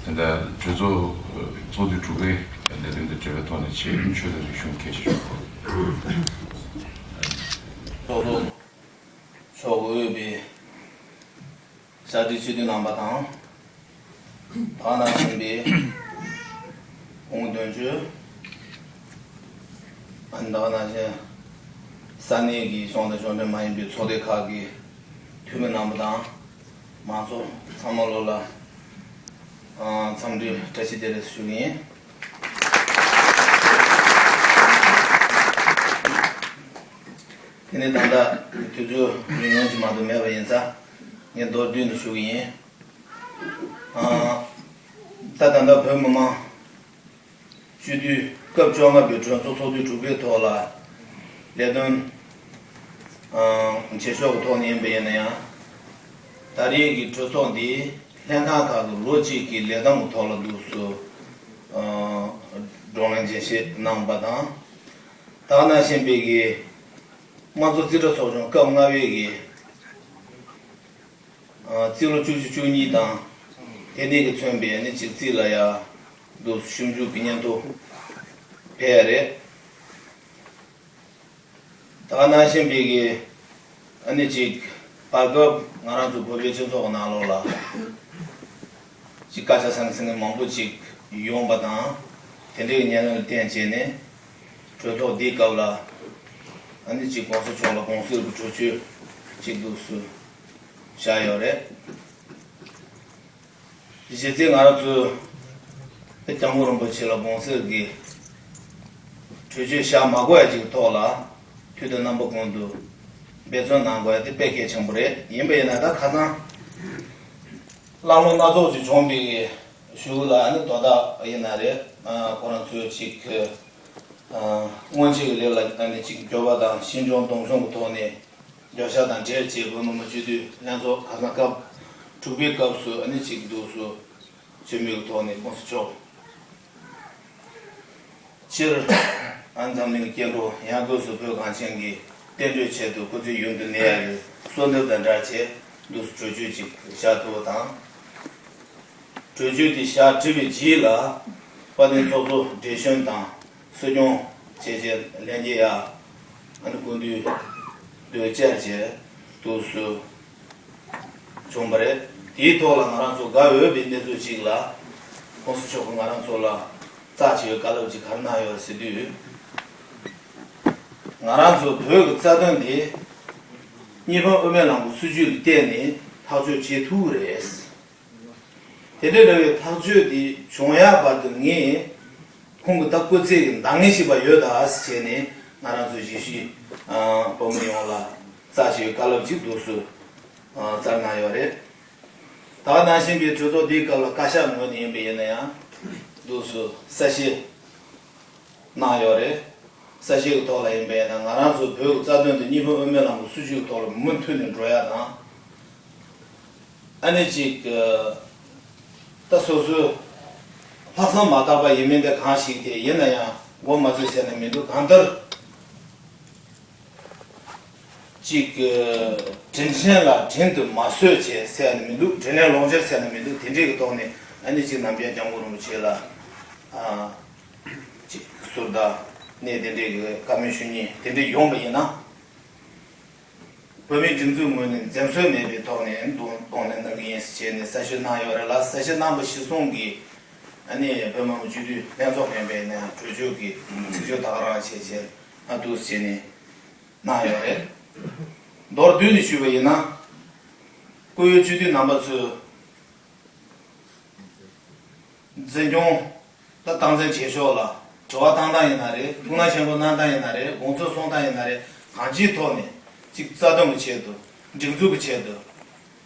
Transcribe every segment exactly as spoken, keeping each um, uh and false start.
ད་ལྟ་གྲོས་ཚོགས་ཚོགས་དུས་དྲུག་པའི་ལས་དོན་དང་འབྲེལ་བའི་ཐོག་ནས་ཆེས་ཆོས་དང་རིག་གཞུང་གལ་ཆེ་ཤོས། ཚོགས་གཙོ་མཆོག་དབུས་པའི་ཕྱག་སྦྲེལ་སྤྱི་འཐུས་རྣམ་པ་དང་། ད་ག་ནང་བཞིན་པའི་སྐུ་ངོ་དོན་གཅོད། ཨ་ནི་ད་ག་ནང་བཞིན་ས་གནས་ཀྱི་གཞུང་དང་གཞུང་འབྲེལ་མ་ཡིན་པའི་ཚོགས་སྡེ་ཁག་གི་འཐུས་མི་རྣམ་པ་དང་། མང་ཚོགས་ཚང་མ་ལོ་ལ་འཚམས་འདྲི་བཀྲ་ཤིས་བདེ་ལེགས་ཞུ་གི་ཡིན། དེ་ནས་ད་ལྟ་དུས་ཚོད་རིང་ཡོང་གི་མ་གཏོགས་མེད་པ་ཡིན་ཙང་ངས་མདོར་བསྡུས་ནས་ཞུ་གི་ཡིན། ད་ད་ལྟ་བོད་མི་མང་སྤྱི་འཐུས་སྐབས་བཅོ་ལྔ་པའི་གྲོས་ཚོགས་ཚོགས་དུས་དྲུག་པའི་ཐོག་ལ་ལས་དོན་བྱེད་ཕྱོགས་ཀྱི་ཐོག་ནས་ཡིན་པ་ཡིན་ན་ཡང་། ད་རེས་ཀྱི་གྲོས་ཚོགས་འདིས་ལྷན་ཁང་ཁག་གི་ལོ་གཅིག་གི་ལས་གདམ་གྱི་ཐོག་ལ་འདུག་སུ་བགྲོ་གླེང་རྒྱས་བཤད་གནང་བ་དང་། ད་ག་ནང་བཞིན་པའི་གི་དམངས་གཙོ་རྩིས་ཁྲ་ཚོགས་ཆུང་སྐབས་ལྔ་པའི་གི་རྩིས་ལོ་བཅུ་གཅིག་བཅུ་གཉིས་དང་དེ་ནས་ཀྱི་མཚོན་པའི་ནི་ཅིག་རྩིས་ལ་ཡ་འདུག་ཞིབ་འཇུག་གི་སྙན་ཐོ་ཕེབས་ཡ་རེད། ད་ག་ནང་བཞིན་པའི་གི་ཨ་ནི་ཅིག་བར་སྐབས་ང་རང་ཚོ་བོད་པའི་སྤྱི་ཚོགས་ཀྱི་ནང་ལོགས་ལ་ཅིག་སྐད་ཆ་ཟང་ཟིང་མང་པོ་ཅིག་ཡོང་བ་དང་། དེ་འདྲའི་ཉེན་ལ་བརྟེན་བྱས་ནས་གྲོས་ཚོགས་འདིའི་སྐབས་ལ་ཨ་ནི་ཅིག་གོང་ས་མཆོག་ལ་དགོངས་སེལ་གྱི་གྲོས་ཆོད་ཅིག་འདུག་སུ་བཞག་ཡོད་རེད། གཞི་རྩའི་ང་རང་ཚོས་སྐྱབས་མགོན་རིན་པོ་ཆེ་ལ་དགོངས་སེལ་གྱི་གྲོས་ཆོད་བཞག་མ་དགོས་ཡ་ཅིག་ཐོག་ལ་དུས་དང་རྣམ་པ་ཀུན་ཏུ་འབད་བརྩོན་གནང་དགོས་ཡ་དེ་དཔེ་གལ་ཆེན་པོ་རེད། ཡིན་པ་ཡིན་ན་ད་ཁ་སང་བླང་བློ་སྣ་ཚོགས་ཅིག་བྱུང་བའི་གཞུག་ལ་ནི་དོ་བདག་ཡིན་ན་རེད། ཁོ་རང་ཚོས་ཅིག་སྔོན་ཆད་ཀྱི་ལས་ལ་ནི་ཅིག་འགྱོད་པ་དང་ཤིན་སྦྱོང་སྡོམ་བཟུང་གི་ཐོག་ནས། བརྗོད་བྱ་དང་འབྲེལ་བྱས་བོད་མི་མང་སྤྱི་འཐུས་ལྷན་ཚོགས་ཁ་སང་སྐབས་དྲུག་པའི་སྐབས་སུ་ཨ་ནི་གཅིག་འདུག་སུ་བྱེད་མུས་ཀྱི་ཐོག་ནས་ཁོང་ཚོ་ཕྱོགས་སྤྱིར་ཨ་འཛམ་གླིང་སྐྱེ་འགྲོ་ཡང་སྒོས་སུ་བོད་གངས་ཅན་གྱི་བསྟན་འགྲོའི་ཆེད་དུ་སྐུ་ཚེ་ཡུན་དུ་གནས་ཡག་གི་གསོལ་འདེབས་དང་སྦྲགས་བྱས་འདུག་སུ་གྲོས་ཆོད་ཅིག་བཞག་ཐུབ་པ་དང་། གྲོས་ཆོད་དེ་བཞག་བྲིས་པའི་རྗེས་ལ་དཔལ་ལྡན་ཚོགས་གཙོ་བགྲེས་གཞོན་དང་། སྲིད་སྐྱོང་བྱས་རྗེས་ལྷན་རྒྱས་ཡ་ཨ་ནི་སྐུ་མདུན་དུ་བཅར་རྗེས་འདུག་སུ་བྱུང་བ་རེད། དེའི་ཐོག་ལ་ང་རང་ཚོ་དགའ་འོས་པའི་གནས་ཚུལ་ཅིག་ལ་ཁོང་ཚོ་མཆོག་གིས་ང་རང་ཚོ་ལ་རྩ་ཆེ་བའི་བཀའ་སློབ་ཅིག་ག་རེ་གནང་ཡོད་ཟེར་དུས། ང་རང་ཚོ་བོད་ཀྱི་རྩ་དོན་དེ་གཉིས་ཕན་དབུ་མའི་ལམ་གྱི་སྲིད་བྱུས་ལ་བརྟེན་ནས་ཐག་གཅོད་བྱེད་ཐུབ་ཀྱི་རེད། དེ་འདྲའི་འདྲ་བའི་ཐག་གཅོད་དེ་བྱུང་ཡག་བར་དུ་ངས་ཁོང་གི་ད་སྐུ་ཚེ་གི་འདང་ངེས་ཤིག་པ་ཡོད་ད་ཟེར་ནས་ང་རང་ཚོ་གཞིས་བྱེས་བོད་མི་ཡོངས་ལ་རྩ་ཆེ་བའི་བཀའ་སློབ་ཅིག་འདུག་སུ་བསྩལ་གནང་ཡོད་རེད། ད་ག་ནང་བཞིན་པའི་གྲོས་ཚོགས་འདིའི་སྐབས་ལ་བཀའ་ཤག་ངོས་ནས་ཡིན་པ་ཡིན་ན་ཡང་འདུག་སུ་གསལ་བཤད་གནང་ཡོད་རེད། གསལ་བཤད་ཀྱི་ཐོག་ལ་ཡིན་པ་ཡིན་ན་ང་རང་ཚོ་བོད་ཀྱི་རྩ་དོན་དེ་གཉིས་ཕན་དབུ་མའི་ལམ་གྱི་སྲིད་བྱུས་ཀྱི་ཐོག་ལ་མུ་མཐུད་ནས་འགྲོ་ཡ་དང་། ཨ་ནི་ཅིག་ད་སོ་སོའི་ལྷག་བསམ་མ་དག་པ་ཡིན་མིན་དེ་གང་ཞིག་དེ་ཡིན་ན་ཡང་མགོ་མ་ཚོས་ཟེར་ན་མི་འདུག་གང་ལྟར་ཅིག་དྲིན་ཆེན་ལ་དྲིན་དུ་མ་གཟོས་བྱས་ཟེར་ན་མི་འདུག་དྲིན་ལན་ལོག་འཇལ་ཟེར་ན་མི་འདུག་དེ་འདྲའི་གི་ཐོག་ནས་ཨ་ནི་ཅིག་ནམ་རྒྱུན་སྐྱབས་མགོན་རིན་པོ་ཆེ་ལ་ཨ་ཅིག་ཟུར་ལྟ་ནས་དེ་འདྲའི་གི་བཀའ་མོལ་ཞུ་མཁན་དེ་འདྲའི་ཡོང་བ་ཡིན་ན། བོད་མིའི་སྒྲིག་འཛུགས་ངོས་ནས་འཛེམ་ཟོན་མེད་པའི་ཐོག་ནས་གདོང་གདོང་ལེན་གནང་གི་ཡིན་ཟེར་བྱས་ནས་གསལ་བཤད་གནང་ཡོད་རེད་ལ། གསལ་བཤད་གནང་བ་གཞིར་བཟུང་གིས་ཨ་ནི་བོད་མི་མང་སྤྱི་འཐུས་ལྷན་ཚོགས་ཡིན་པའི་ནས་གྲོས་ཆོད་ཀྱི་ཚིག་བརྗོད་ད་ག་རང་བྱས་བྱས་ཨ་འདུག་ཟེར་ནས་གནང་ཡོད་རེད། མདོར་བསྡུས་ནས་ཞུས་པ་ཡིན་ན། སྐུ་ཡོད་སྤྱི་འཐུས་རྣམ་པ་ཚོས། འཛིན་སྐྱོང་ད་སྟངས་འཛིན་བྱེད་ཕྱོགས་ལ་དྲི་བ་བཏང་སྟངས་ཡིན་ན་རེད། ཐུགས་སྣང་ཆེན་པོ་གནང་སྟངས་ཡིན་ན་རེད། དགོངས་ཚུལ་གསུང་སྟངས་ཡིན་ན་རེད། གང་ཅིའི་ཐོག་ནས་གཅིག་རྩ་དོན་གྱི་ཆེད་དུ། སྒྲིག་འཛུགས་ཀྱི་ཆེད་དུ།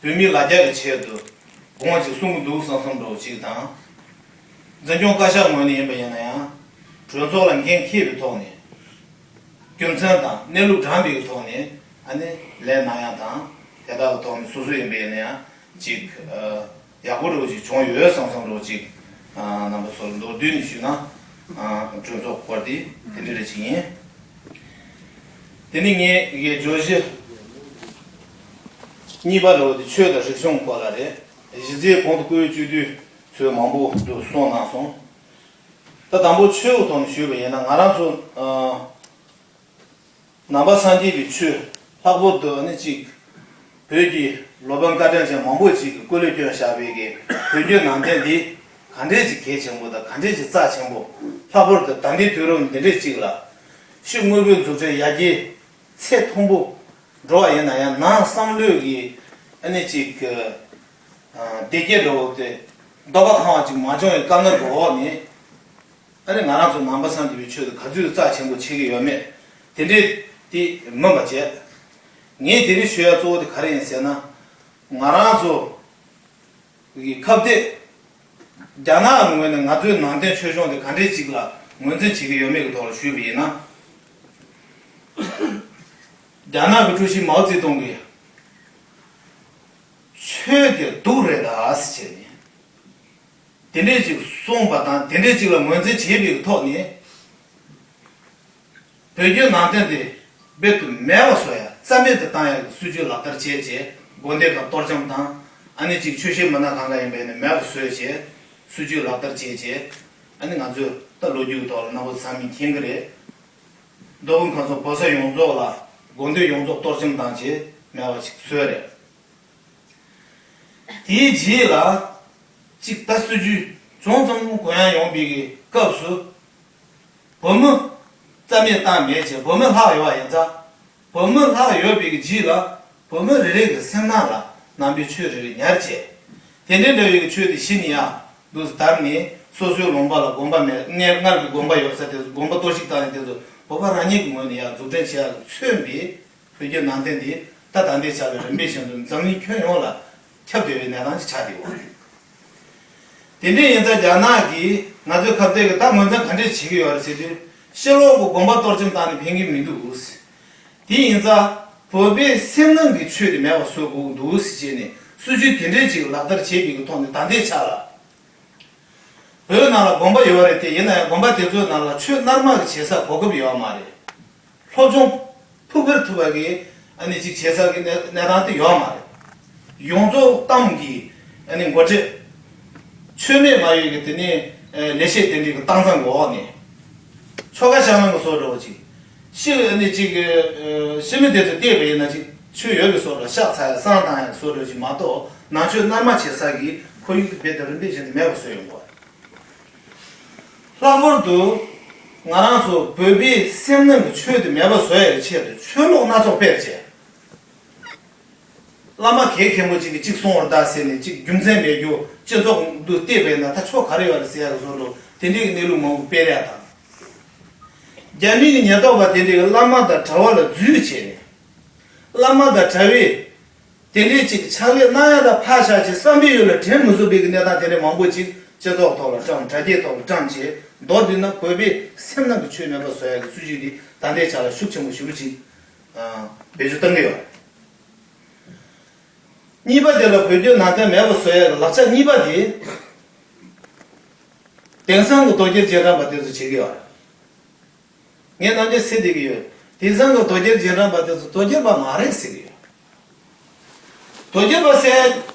བོད་མིའི་ལ་རྒྱ་གི་ཆེད་དུ། དགོངས་གཅིག་གསུང་གི་འདུག་བསམ་བསམ་འདྲ་བོ་གཅིག་དང་། འཛིན་སྐྱོང་བཀའ་ཤག་ངོས་ནས་ཡིན་པ་ཡིན་ན་ཡང་། གྲོས་ཚོགས་ལ་འགན་འཁྱེར་བའི་ཐོག་ནས། རྒྱུ་མཚན་དང་གནས་ལུགས་དྲངས་པའི་ཐོག་ནས་ཨ་ནི་ལན་གནང་ཡ་དང་། དེ་དག་གི་ཐོག་ནས་སོ་སོ་ཡིན་པ་ཡིན་ན་ཡང་གཅིག་ཡག་པོ་འདྲ་བོ་ཅིག་བྱུང་ཡོད་བསམ་བསམ་འདྲ་བོ་ཅིག་རྣམ་པ་ཚོ་ལ་མདོར་བསྡུས་ནས་ཞུས་ན། གྲོས་ཚོགས་སྐོར་དེ་དེ་འདྲ་རེ་ཅིག་ཡིན། དེ་ནས་ངས་ཀྱི་བརྗོད་གཞི་གཉིས་པ་འདྲ་བོ་དེ་ཆོས་དང་རིག་གཞུང་སྐོར་ལ་རེད། གཞི་རྩའི་གོང་དུ་བཀུར་འོས་སྤྱི་འཐུས་ ཚོས་མང་པོ་འདུག་གསུངས་གནང་སོང་། ད་དང་པོ་ཆོས་ཀྱི་ཐོག་ནས་ཞུས་པ་ཡིན་ན། ང་རང་ཚོ་ཨ་ནང་པ་སངས་རྒྱས་པའི་ཆོས། ལྷག་པར་དུ་ཨ་ནི་གཅིག་བོད་ཀྱི་ལོ་པཎ་བཀའ་དྲིན་ཅན་མང་པོ་ཅིག་གིས་སྐུ་ལས་བསྐྱོན་བཞག་པའི་གི་བོད་བརྒྱུད་ནང་བསྟན་འདི་ག་འདྲས་ཅིག་གལ་ཆེན་པོ་དང་ག་འདྲས་ཅིག་རྩ་ཆེན་པོ། ལྷག་པར་དུ་ད་ལྟའི་དུས་རབས་འདི་འདྲས་ཅིག་ལ་ཕྱི་དངོས་པོའི་མཛུབ་ཁྲིད་ཡར་རྒྱས་ཚད་མཐོན་པོ་འགྲོ་བ་ཡིན་ན་ཡང་། ནང་བསམ་བློའི་གི་ཨ་ནི་གཅིག་གི་ཨ་བདེ་སྐྱིད་འདྲ་བོ་དེ་རྟོགས་པ་ཁེངས་པ་ཅིག་མ་བྱུང་བའི་དཀའ་ངལ་གྱི་འོག་ནས། ཨ་ནི་ང་རང་ཚོ་ནང་པ་སངས་རྒྱས་པའི་ཆོས་དེ་ག་ཚོད་རྩ་ཆེན་པོ་བྱེད་ཀྱི་ཡོད་མེད་དེ་འདྲས་དེ་མིན་པ་བྱས། ངས་དེ་རིང་ཞུ་ཡ་གཙོ་བོ་དེ་ག་རེ་ཡིན་ཟེར་ན། ང་རང་ཚོ་གི་ཁ་གཏད། རྒྱ་ནག་གི་ངོས་ནས་ང་ཚོའི་ནང་བསྟན་ཆོས་གཞུང་དེ་ག་འདྲས་ཅིག་ལ་ངོས་འཛིན་བྱེད་ཀྱི་ཡོད་མེད་ཀྱི་ཐོག་ལ་ཞུས་པ་ཡིན་ན། རྒྱ་ནག་གི་ཀྲུའུ་ཞི་མའོ་ཙེ་ཏུང་གིས་ཆོས་དེ་སྡུག་རེད་ད་ཟེར་བྱས་ནས། དེ་འདྲས་ཅིག་གསུངས་པ་དང་དེ་འདྲས་ཅིག་ལ་ངོས་འཛིན་བྱས་པའི་ཐོག་ནས། བོད་བརྒྱུད་ནང་བསྟན་དེ་རྦད་དུ་མེད་པ་བཟོ་ཡ། རྩ་མེད་དུ་བཏང་ཡ་གི་སྲིད་ཇུས་ལག་བསྟར་བྱས་བྱས། དགོན་སྡེ་ཁག་གཏོར་བཅོམ་དང་། ཨ་ནི་གཅིག་ཆོས་བྱེད་མི་སྣ་གང་ག་ཡིན་པ་ཡིན་ན་མེད་པ་བཟོས་བྱས། སྲིད་ཇུས་ལག་བསྟར་བྱས་བྱས། ཨ་ནི་ང་ཚོས་ད་ལོ་རྒྱུས་ཀྱི་ཐོག་ལ་རྣམ་པ་ཚང་མས་མཁྱེན་གྱི་རེད། མདོ་དབུས་ཁམས་གསུམ་བོད་ས་ཡོངས་རྫོགས་ལ་དགོན་སྡེ་ཡོངས་རྫོགས་གཏོར་བཅོམ་བཏང་བྱས་མེད་པ་ཅིག་བཟོས་རེད། དེའི་རྗེས་ལ་གཅིག་ད་སྲིད་ཇུས་བྱུང་ཙམ་གུ་ཡངས་ཡོང་བའི་གི་སྐབས་སུ། བོད་མི་རྩ་མེད་བཏང་མེད་བྱས། བོད་མི་ལྷག་ཡོད་པ་ཡིན་ཙང་། བོད་མི་ལྷག་ཡོད་པའི་གི་རྗེས་ལ་བོད་མི་རེ་རེ་གི་སེམས་ནང་ལ་ནང་པའི་ཆོས་རེ་རེ་ཉར་བྱས། དེ་འདྲའི་འདྲ་བའི་གི་ཆོས་དེ་གཞི་ནས་ཡར་འདུག་སེ་དར་ནས། སོ་སོའི་ལུང་པ་ལ་དགོན་པ་མེད། སྔར་སྔར་གྱི་དགོན་པ་ཡོད་ས་དེ་ཚོ་དགོན་པ་གཏོར་བཤིག་བཏང་ནས། དེ་ཚོ་བོད་པ་རང་ཉིད་ཀྱི་ངོས་ནས་ཡར་འཛུགས་སྐྲུན་བྱེད་ཡག་མཚོན་པའི་བོད་བརྒྱུད་ནང་བསྟན་འདི་ད་ད་ལྟའི་ཆ་ལ་རིམ་པས་བཞིན་དུ་འཛམ་གླིང་ཁྱོན་ཡོངས་ལ་ཁྱབ་བསྡད་པའི་གནས་སྟངས་ཤིག་ཆགས་བསྡད་ཡོད་རེད། དེ་འདྲ་ཡིན་ཙང་རྒྱ་ནག་གིས་ང་ཚོའི་ཁ་གཏད་ཀྱི་ད་ངོས་འཛིན་ག་འདྲས་བྱེད་ཀྱི་ཡོད་རེད་ཟེར་དུས། ཕྱི་ལོགས་ཀྱི་དགོན་པ་གཏོར་བཅོམ་བཏང་ནས་ཕན་གྱི་མི་འདུག། དེ་ཡིན་ཙང་བོད་པའི་སེམས་ནང་གི་ཆོས་དེ་མེད་པ་བཟོ་དགོས་ཀྱི་འདུག་ཟེར་བྱས་ནས་སྲིད་ཇུས་དེ་འདྲས་ཅིག་ལག་བསྟར་བྱས་པའི་གི་ཐོག་ནས། ད་ལྟའི་ཆ་ལ་བོད་ནང་ལ་དགོན་པ་ཡོད་རེད་དེ། ཡིན་ན་ཡང་དགོན་པ་དེ་ཚོའི་ནང་ལ་ཆོས་སྣར་མ་གི་བྱེད་ས་གོ་སྐབས་ཡོད་མ་རེད། སློབ་སྦྱོང་ཕུགས་འཕེར་ཐུབ་པ་གི་ཨ་ནི་ཅིག་བྱེད་ས་གི་གནས་གནས་སྟངས་དེ་ཡོད་མ་རེད། ཡོངས་རྫོགས་ཏང་གི་ཨ་ནི་འགོ་ཁྲིད། ཆོས་མེད་མ་ཡོད་ཀྱི་དེ་ནས་ལས་བྱེད་དེ་འདྲའི་གི་སྟངས་འཛིན་གི་འོག་ནས། ཆོལ་ཁ་བཤམས་གནང་གི་བཟོ་འདྲ་བོ་ཅིག། ཕྱི་ཨ་ནི་ཅིག་གི་ཕྱི་མི་དེ་ཚོ་བལྟས་པ་ཡིན་ན་ཅིག་ཆོས་ཡོད་ཀྱི་བཟོ་འདྲ། ཤག་ཚ་ཡ་བསང་བཏང་ཡ་བཟོ་འདྲ་ཅིག་མ་གཏོགས། ནང་ཆོས་སྣར་མ་བྱེད་ས་གི་ཁོར་ཡུག་དེ་རྦད་དེ་རིམ་པས་བཞིན་དུ་མེད་པ་བཟོས་ཡོང་གི་ཡོད་རེད། ལྷག་པར་དུ་ང་རང་ཚོ་བོད་པའི་སེམས་ནང་གི་ཆོས་དེ་མེད་པ་བཟོ་ཡ་གི་ཆེད་དུ་ཆོས་ལུགས་སྣ་ཚོགས་སྤེལ་བྱས། བླ་མ་གལ་ཆེན་པོ་ཅིག་གིས་གཅིག་གསུངས་པ་རེད་ཟེར་ནས་ཅིག་རྒྱུ་མཚན་མེད་རྒྱུ། སྤྱི་ཚོགས་འདུ་བལྟས་པས་ན་ད་ཆོ་ག་རེ་ཡོད་རེད་ཟེར་ཡ་གི་བཟོ་འདྲ་དེ་འདྲའི་གི་གནས་ལུགས་མང་པོ་སྤེལ་ཡ་དང་། རྒྱ་མི་གི་ཉེན་རྟོག་པ་དེ་འདྲའི་གི་བླ་མ་དང་གྲྭ་བ་ལ་འཛུལ་བྱས་ནས། བླ་མ་དང་གྲྭ་བས་དེ་འདྲའི་ཅིག་ཕྱག་ལས་གནང་ཡ་ལ་ཕར་བཞག་བྱས། བསམ་པའི་ཡུལ་ལ་དྲན་མི་ཚུགས་པའི་གི་གནས་སྟངས་དེ་འདྲའི་མང་པོ་ཅིག་སྤྱི་ཚོགས་ཐོག་ལ་བཀྲམ། དྲ་རྒྱའི་ཐོག་ལ་བཀྲམ་བྱས། མདོར་བསྡུས་ན་བོད་པའི་སེམས་ནང་གི་ཆོས་མེད་པ་བཟོ་ཡ་གི་སྲིད་ཇུས་འདི་ད་ལྟའི་ཆ་ལ་ཤུགས་ཆེན་པོ་ཞེ་པོ་ཅིག་ཨ་བེད་སྤྱོད་གཏོང་གི་ཡོད། གཉིས་པ་དེ་ལ་བོད་བརྒྱུད་ནང་བསྟན་མེད་པ་བཟོ་ཡ་གི་ལག་ཆ་གཉིས་པ་དེ། དེང་སང་གི་དོལ་རྒྱལ་རྗེས་འབྲང་པ་དེ་ཚོ་བྱེད་ཀྱི་ཡོད་རེད། ངས་ནམ་རྒྱུན་ཟེར་བསྡད་ཀྱི་ཡོད། དེང་སང་གི་དོལ་རྒྱལ་རྗེས་འབྲང་པ་དེ་ཚོ་དོལ་རྒྱལ་པ་མ་རེད་ཟེར་གྱི་ཡོད། དོལ་རྒྱལ་པ་ཟེར་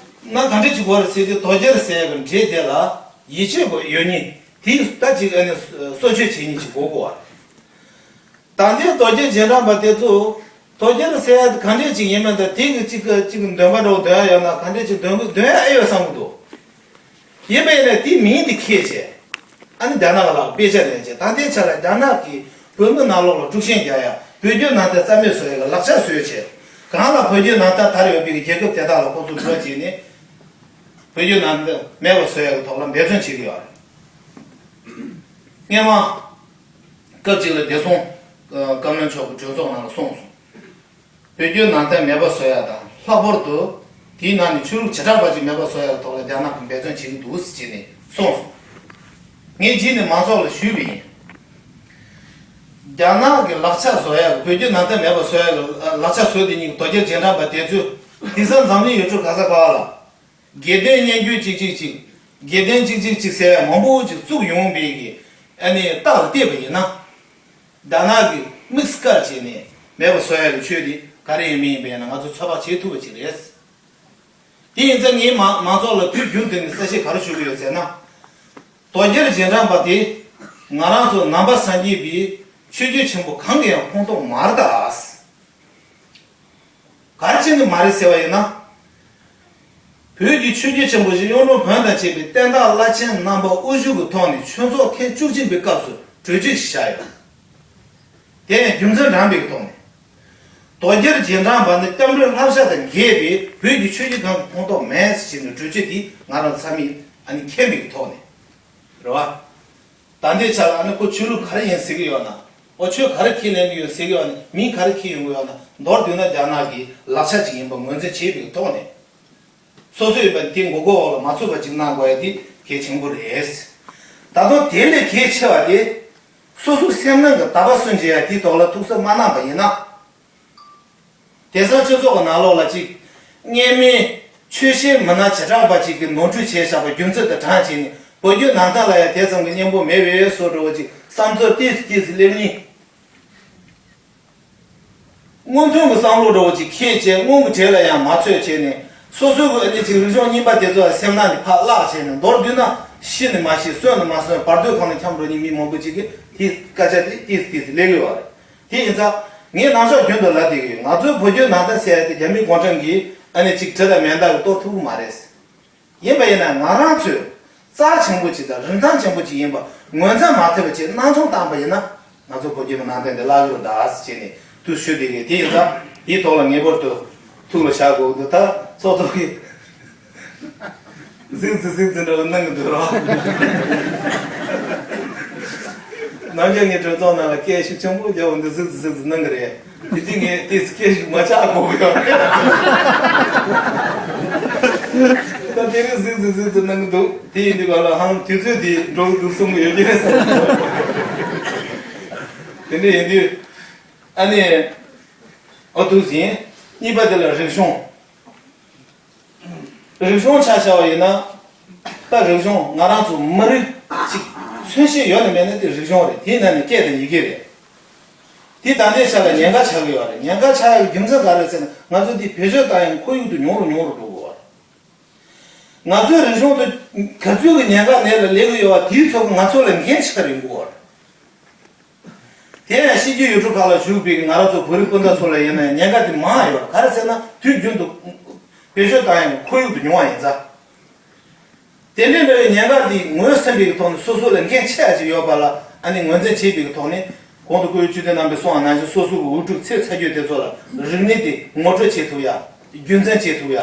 ན་ག་འདྲ་ཅིག་དགོས་རེད་ཟེར་དུས། དོལ་རྒྱལ་ཟེར་གྱི་འབྲེལ་དེ་ལ་ཡིད་ཆེས་པོ་ཡོད་མཁན་དེ་ད་ཅིག་ཨ་ནི་གསོལ་མཆོད་བྱེད་མཁན་ཅིག་དགོས་དགོས་བ། ད་ལྟའི་དོལ་རྒྱལ་རྗེས་འབྲང་པ་དེ་ཚོ་དོལ་རྒྱལ་ཟེར་ཡ་དེ་ག་འདྲས་ཅིག་ཡིན་མིན་དང་། དེ་གི་ཅིག་གི་ཅིག་འདོན་པ་འདྲ་བོ་འདོན་ཡ་ཡོད་ན་ག་འདྲས་ཅིག་འདོན་གི་འདོན་ཡ་ཨེ་ཡོད་བསམ་གི་འདུག། ཡིན་པ་ཡིན་ན་དེའི་མིང་དེ་འཁྱེར་བྱས། ཨ་ནི་རྒྱ་ནག་ལ་དཔེ་ཆ་ལེན་བྱས། ད་ལྟའི་ཆ་ལ་རྒྱ་ནག་གིས་བོད་མི་ནང་ལོགས་ལ་དཀྲུག་ཤིང་རྒྱག་ཡ། བོད་བརྒྱུད་ནང་བསྟན་རྩ་མེད་བཟོ་ཡ་གི་ལག་ཆ་བཟོས་བྱས། གང་ལ་བོད་བརྒྱུད་ནང་བསྟན་དར་ཡོད་པའི་རྒྱལ་ཁབ་དེ་དག་ལ་ཁོ་ཚོ་འགྲོ་བྱས་ནས་བོད་བརྒྱུད་ནང་བསྟན་མེད་པ་བཟོ་ཡ་གི་ཐོག་ལ་འབད་བརྩོན་བྱེད་ཀྱི་ཡོད་རེད། སྔོན་མ་སྐབས་གཅིག་ལ་བདེ་སྲུང་བཀའ་བློན་མཆོག་གིས་གྲོས་ཚོགས་ནང་ལ་གསུངས་སོང་། བོད་བརྒྱུད་ནང་བསྟན་མེད་པ་བཟོ་ཡ་དང་། ལྷག་པར་དུ་དེའི་ནང་ནས་ཆོས་ལུགས་བྱེ་བྲག་པ་ཅིག་མེད་པ་བཟོ་ཡ་གི་ཐོག་ལ་རྒྱ་ནག་གིས་འབད་བརྩོན་བྱེད་ཀྱི་འདུག་ཟེར་བྱས་ནས་གསུངས་སོང་། ངས་རྗེས་ནས་མང་ཚོགས་ལ་ཞུས་པ་ཡིན། རྒྱ་ནག་གི་ལག་ཆ་བཟོ་ཡ་གི། བོད་བརྒྱུད་ནང་བསྟན་མེད་པ་བཟོ་ཡ་གི་ལག་ཆ་བཟོས་དེ་ཉིད་ཀྱི་དོལ་རྒྱལ་རྗེས་འབྲང་པ་དེ་ཚོས་དེང་སང་འཛམ་གླིང་ཡུལ་གྲུ་ག་ས་ག་བ་ལ། དགེ་ལྡན་སྙན་བརྒྱུད་གཅིག་གཅིག་གཅིག། དགེ་ལྡན་གཅིག་གཅིག་གཅིག་ཟེར་ཡ་མང་པོ་ཅིག་བཙུགས་ཡོང་བའི་གི་ཨ་ནི་རྟགས་ལ་བལྟས་པ་ཡིན་ན། རྒྱ་ནག་གིས་དམིགས་བཀར་བྱས་ནས་མེད་པ་བཟོ་ཡ་གི་ཆོས་དེ་ག་རེ་ཡིན་མིན་ཡིན་པ་ཡིན་ན་ང་ཚོ་ཚོད་དཔག་བྱེད་ཐུབ་པ་ཅིག་རེད། དེ་ཡིན་ཙང་ངས་མང་མང་ཚོགས་ལ་དུས་རྒྱུན་དུ་ནས་གསལ་བཤད་ག་རེ་ཞུ་གི་ཡོད་ཟེར་ན། དོལ་རྒྱལ་རྗེས་འབྲང་པ་དེ་ང་རང་ཚོ་ནང་པ་སངས་རྒྱས་པའི་ཆོས་བརྒྱུད་ཆེན་པོ་གང་གི་ཡང་ཁོངས་གཏོགས་མ་རེད་ད། ག་རེ་བྱས་ནས་མ་རེད་ཟེར་བ་ཡིན་ན། བོད་ཀྱི་ཆོས་བརྒྱུད་ཆེན་པོ་བཞི་གཡུང་དྲུང་བོན་དང་བཅས་པའི་བསྟན་བདག་བླ་ཆེན་རྣམ་པ་དབུ་བཞུགས་ཀྱི་ཐོག་ནས་ཆོས་ཚོགས་ཐེངས་བཅུ་གཅིག་པའི་སྐབས་སུ་གྲོས་ཆོད་ཞིག་བཞག་ཡོད། དེ་ཡང་རྒྱུ་མཚན་འདྲ་མིན་གྱི་ཐོག་ནས། དོལ་རྒྱལ་རྗེས་འབྲང་པ་ནི་སྐྱབས་འགྲོའི་བསླབ་བྱ་དང་འགལ་བའི་བོད་ཀྱི་ཆོས་བརྒྱུད་གང་གི་ཁོངས་གཏོགས་མེད་ཟེར་ནས་གྲོས་ཆོད་དེ་ང་རང་ཚང་མས་ཨ་ནི་མཁྱེན་པའི་ཐོག་ནས། རེད་བ། ད་ལྟའི་ཆ་ལ་ཨ་ནི་ཁོ་ཆོས་ལུགས་ག་རེ་ཡིན་ཟེར་གྱི་ཡོད་ན། ཨོ་ཆོས་ག་རེ་ཁས་ལེན་གྱི་ཡོད་ཟེར་གྱི་ཡོད་ན། མིང་ག་རེ་ཁྱེར་ཡོང་གི་ཡོད་ན། མདོར་བསྡུས་ན་རྒྱ་ནག་གི་ལག་ཆ་ཅིག་ཡིན་པ་ངོས་འཛིན་བྱས་པའི་ཐོག་ནས། སོ་སོའི་བ་དེ་མགོ་སྐོར་འོག་ལ་མ་ཚུད་པ་ཅིག་གནང་དགོས་ཡ་དེ་གལ་ཆེན་པོ་རེད། ད་དུང་དེ་ལས་གལ་ཆེ་བ་དེ། སོ་སོའི་སེམས་ནང་གི་དད་པ་སུན་འབྱིན་ཡ་དེའི་ཐོག་ལ་ཐུགས་བསམ་མ་གནང་པ་ཡིན་ན། དེང་སང་སྤྱི་ཚོགས་ཀྱི་ནང་ལོགས་ལ་ཅིག་སྔོན་མའི་ཆོས་བཤད་མི་སྣ་བྱེ་བྲག་པ་ཅིག་གིས་ནོར་འཁྲུལ་བྱས་བཞག་པ་རྒྱུ་མཚན་དང་དྲངས་བྱས་ནས། བོད་བརྒྱུད་ནང་བསྟན་ལ་ཡང་དེ་ཙམ་གྱི་སྙིང་པོ་མེད་པའི་བཟོ་འདྲ་བོ་ཅིག་བསམ་ཚུལ་ཏོག་ཙམ་ཏོག་ཙམ་སླེབས་ནས། སྔོན་ཐོན་གྱི་བསམ་བློ་འདྲ་བོ་ཅིག་འཁྱེར་བྱས། སྔོན་གྱི་གྲས་ལ་ཡང་མ་ཚོད་བྱས་ནས། སོ་སོའི་གི་ཨ་ནི་ཅིག་རིག་གཞུང་རྙིང་པ་དེ་ཚོ་ལ་སེམས་ནང་ནས་ཕར་བརླག་བྱས་ནས། མདོར་བསྡུས་ན་ཤི་ནས་མ་ཤི། གསོན་ནས་མ་གསོན། བར་དོའི་ཁ་ལ་འཁྱམས་འགྲོ་མཁན་མི་མང་པོ་ཅིག་གིས་དེ་སྐད་ཆ་དེ་ཏོག་ཙམ་ཏོག་ཙམ་སླེབས་ཡོད་པ་རེད། དེ་ཡིན་ཙང་ངས་ནམ་ཞག་རྒྱུན་དུ་ལབ་བསྡད་ཀྱི་ཡོད། ང་ཚོའི་བོད་བརྒྱུད་ནང་བསྟན་ཟེར་ཡ་དེ་རྒྱ་མི་གུང་ཁྲན་གྱིས་ཨ་ནི་ཅིག་གྲི་དང་མེ་མདའ་གིས་གཏོར་ཐུབ་ཀྱི་མ་རེད། ཡིན་པ་ཡིན་ན་ང་རང་ཚོས་རྩ་ཆེན་པོ་ཅིག་དང་རིན་ཐང་ཆེན་པོ་ཅིག་ཡིན་པ་ངོས་འཛིན་མ་ཐེབས་པ་བྱས་སྣང་ཆུང་བཏང་པ་ཡིན་ན། ང་ཚོ་བོད་བརྒྱུད་མི་ནང་བསྟན་འདི་བརླག་གི་རེད་ད་ཟེར་བྱས་ནས་དུ་ཞུ་བསྡད་ཀྱི། དེ་ཡིན་ཙང་དེའི་ཐོག་ལ་ངེས་པར་དུ་ཐུགས་ལ་བཞག་དགོས་འདུག་ད་ཚོགས་གཙོ་གིས་གཟིགས་ཙི་གཟིགས་ཙི་འདྲ་བོ་གནང་གི་འདུག་རོགས། ནམ་རྒྱུན་ངའི་གྲོས་ཚོགས་ནང་ལ་སྐད་ཤུགས་ཆེན་པོ་རྒྱག་འོང་དུས་གཟིགས་ཙི་གཟིགས་ཙི་གནང་གི་རེད། དེ་དུས་ངས་དེ་སྐད་ཤུགས་མ་ཆག་གོ་གི་ཡོད་རེད། ད་དེ་རིང་གཟིགས་ཙི་གཟིགས་ཙི་གནང་གི་འདུག་དེ་ཡིན་དུས་ག་ལ་ཧང་དུས་ཚོད་དེ་འགྲོ་གི་འདུག་གསུང་གི་ཡོད་ཀྱི་རེད་བསམ། དེ་འདྲ་ཡིན་དུས་ཨ་ནི། ཨོ་དུ་ཟིན། གཉིས་པ་དེ་ལ་རིག་གཞུང་། རིག་གཞུང་ཆ་བཞག་པ་ཡིན་ན། ད་རིག་གཞུང་ང་རང་ཚོ་མི་རིགས་ཅིག་མཚོན་བྱེད་ཡོད་ན་མེད་ན་དེ་རིག་གཞུང་རེད། དེའི་ནང་ནས་སྐད་དང་ཡི་གེ་རེད། དེ་ད་ལྟའི་ཆ་ལ་ཉེན་ཁ་ཆགས་ཀྱི་ཡོད་རེད། ཉེན་ཁ་ཆགས་ཡག་རྒྱུ་མཚན་ག་རེ་ཟེར་ན། ང་ཚོ་དེ་བེད་སྤྱོད་བཏང་ཡང་ཁོར་ཡུག་དེ་ཉུང་རུ་ཉུང་རུ་འགྲོ་གི་ཡོད་རེད། ང་ཚོའི་རིག་གཞུང་དེ་ག་ཚོད་ཀྱི་ཉེན་ཁ་ནད་ལ་སླེབས་ཀྱི་ཡོད་པ་དེའི་ཚོད་ཀྱིས་ང་ཚོ་ལ་འགན་ཆེ་རེད་འགོ་བར། དེ་ཡང་ཤེས་རྒྱུད་ཡུལ་གྲུ་ཁག་ལ་བཞུགས་པའི་ང་རང་ཚོ་བོད་རིགས་སྤུན་ཟླ་ཚོ་ལ་ཡིན་ན་ཉེན་ཁ་དེ་མང་ཡོད། ག་རེ་ཟེར་ན་དུས་རྒྱུན་དུ་བེད་སྤྱོད་བཏང་ཡང་ཁོར་ཡུག་དེ་ཉུང་བ་ཡིན་ཙང་། དེ་འདྲའི་འདྲ་བའི་ཉེན་ཁ་དེ་ངོས་ཟིན་པའི་ཐོག་ནས་སོ་སོ་ལ་འགན་ཆེ་བ་ཅིག་ཡོད་པ་ལ་ཨ་ནི་ངོས་འཛིན་བྱས་པའི་ཐོག་ནས། གོང་དུ་སྐུ་ཞབས་ཆོས་སྡེ་རྣམ་པས་གསུངས་པ་ནང་བཞིན་སོ་སོ་གི་འུ་ཕྲུག་ཚེ་ཚ་རྒྱུད་དེ་ཚོ་ལ་རིག་གནས་དེ་ངོ་སྤྲོད་བྱེད་ཐུབ་ཡ། རྒྱུན་འཛིན་བྱེད་ཐུབ་ཡ།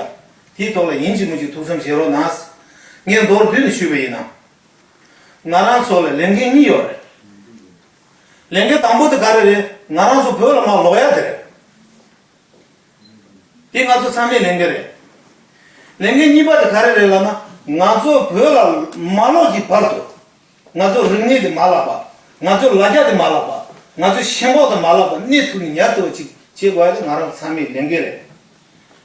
དེའི་ཐོག་ལ་ཡིན་གཅིག་མིན་གཅིག་ཐུགས་བསམ་བཞེས་རོགས་གནང་། ངས་མདོར་བསྡུས་ནས་ཞུས་པ་ཡིན་ན། ང་རང་ཚོ་ལ་ལས་འགན་གཉིས་ཡོད་རེད། ལས་འགན་དང་པོ་དེ་ག་རེ་རེད། ང་རང་ཚོ་བོད་ལ་མར་ལོག་ཡ་དེ་རེད། དེ་ང་ཚོ་ཚང་མའི་ལས་འགན་རེད། ལས་འགན་གཉིས་པ་དེ་ག་རེ་རེད་ལབ་ན། ང་ཚོ་བོད་ལ་མ་ལོག་གི་བར་དུ། ང་ཚོ་རིག་གནས་དེ་མ་བརླག་པ། ང་ཚོ་ལ་རྒྱ་དེ་མ་བརླག་པ། ང་ཚོ་ཞེན་ཁོག་དེ་མ་བརླག་པ། གནས་ཐུབ་ནས་ཉར་ཐུབ་པ་ཅིག་བྱེད་དགོས་ཡ་དེ་ང་རང་ཚང་མའི་ལས་འགན་རེད།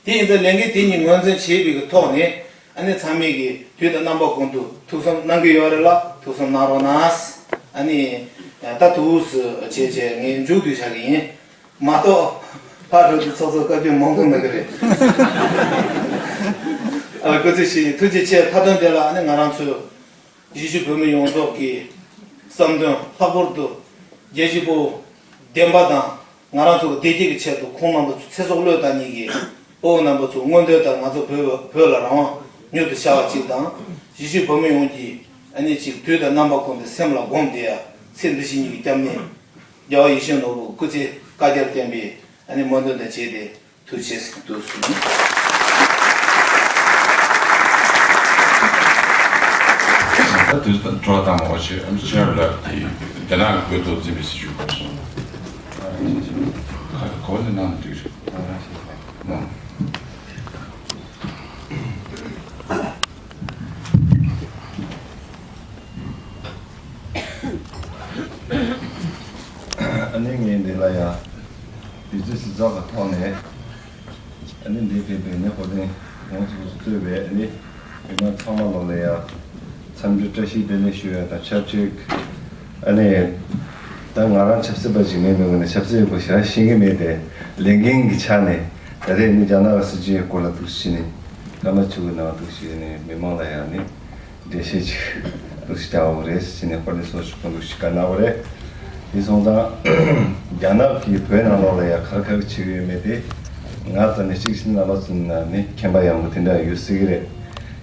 དེ་ཡིན་ཙང་ལས་འགན་དེ་གཉིས་ངོས་འཛིན་བྱས་པའི་གི་ཐོག་ནས། ཨ་ནི་ཚང་མས་གི་དུས་དང་རྣམ་པ་ཀུན་ཏུ་ཐུགས་བསམ་གནང་གི་ཡོད་རེད་ལ། ཐུགས་བསམ་གནང་རོགས་གནང་། ཨ་ནི་ད་དུས་སུ་བྱས་བྱས་ངས་མཇུག་བསྡུ་བྱ་གི་ཡིན། མ་གཏོགས་ཕར་འགྲོ་དུས་ཚོགས་གཙོས་བཀའ་བཀྱོན་མང་པོ་གནང་གི་རེད། ཨ་ལ་སྐུ་ཚེ་ཞིག་ཡིན། ཐུགས་རྗེ་ཆེ། མཐའ་དོན་དེ་ལ་ཨ་ནི་ང་རང་ཚོས་གཞིས་བྱེས་བོད་མི་ཡོངས་རྫོགས་ཀྱི་བསམ་དོན་ལྷག་པར་དུ་རྒྱལ་གཅེས་དཔའ་བོ་བདེན་པ་དང་། ང་རང་ཚོ་གི་བདེ་སྐྱིད་ཀྱི་ཆེད་དུ་ཁོང་རྣམ་པ་ཚོ་ཚེ་སྲོག་བློས་བཏང་མཁན་གྱི་དཔའ་བོ་རྣམ་པ་ཚོ་མངོན་འདོད་དང་། ང་ཚོ་བོད་བོད་ལ་རང་དབང་མྱུར་དུ་ཤར་བ་ཅིག་དང་། གཞིས་བྱེས་བོད་མི་ཡོངས་ཀྱིས་ཨ་ནི་ཅིག་དུས་དང་རྣམ་པ་ཀུན་ཏུ་སེམས་ལ་སྒོམ་བསྡད་ཡ། ཚེ་འདི་ཕྱི་གཉིས་ཀྱི་སྐྱབས་གནས་རྒྱལ་བ་ཡིད་བཞིན་ནོར་བུ་སྐུ་ཚེ་བསྐལ་བརྒྱར་བརྟན་པའི་ཨ་ནི་སྨོན་འདུན་དང་བཅས་ཏེ། ཐུགས་རྗེ་ཆེ་ཟེར་དུས་སུ། ད་དུས་ཚོད་འཕྲོ་བཏང་བ་ཆེ་ཨམ་ཆི་ཆེན་ལབ་ཀྱི་དེ་ནང་གི་བོད་ཐོག་འཛིན་པའི་སྲིད་བྱུས་སྐོར་སོང་། གོ་ནས་གནང་འདུག་ན། ཨ་ནི་ངས་འདི་ལ་ཡང་དུས་ཚོད་སྲིད་ཚོགས་ཀྱི་ཐོག་ནས། ཨ་ནི་འདི་ཕན་པའི་ནི་གོ་དོན་ཡོངས་སུ་གཙོས་པའི་ཨ་ནི་མི་མང་ཚང་མ་ལོ་ལ་ཡང་འཚམས་འདྲི་བཀྲ་ཤིས་བདེ་ལེགས་ཞུ་ཡ་དང་ཆབས་ཅིག་ཨ་ནི་ད་ང་རང་ཆབ་སྲིད་པ་ཞིག་མིན་པའི་ངོས་ནས་ཆབ་སྲིད་ཡག་པོ་ཞེ་དྲག་ཤེས་ཀྱི་མེད་དེ། ལས་འགན་གྱི་ཆ་ནས་ད་རེས་ནི་རྒྱ་ནག་གི་སྲིད་བྱུས་སྐོར་ལ་འདུག་སེ་བྱས་ནས་ སྐར་མ་བཅུ་གི་ནང་འདུག་བྱས་ནས་མི་མང་ལ་ཡང་ནི་འགྲེལ་བཤད་ཅིག་འདུག་ཞིག་བྱ་འོ་རེད་ཟེར་ནས་ཧོར་ནས་སོ་ཞིག་ཁོང་འདུག་ཞིག་བཀའ་གནང་བ་རེད། དེ་སོང་ཙང་རྒྱ་ནག་གིས་བོད་ནང་ལོགས་ལ་ཡང་ག་རེ་ག་རེ་བྱེད་ཀྱི་ཡོད་མེད་དེ་ང་ཙམ་ནས་གཅིག་ཤེས་ན་རྣམ་པ་ཚོ་ནང་ནས་མཁྱེན་པ་ཡོང་གི་དེ་འདྲ་ཡོད་སྲིད་ཀྱི་རེད།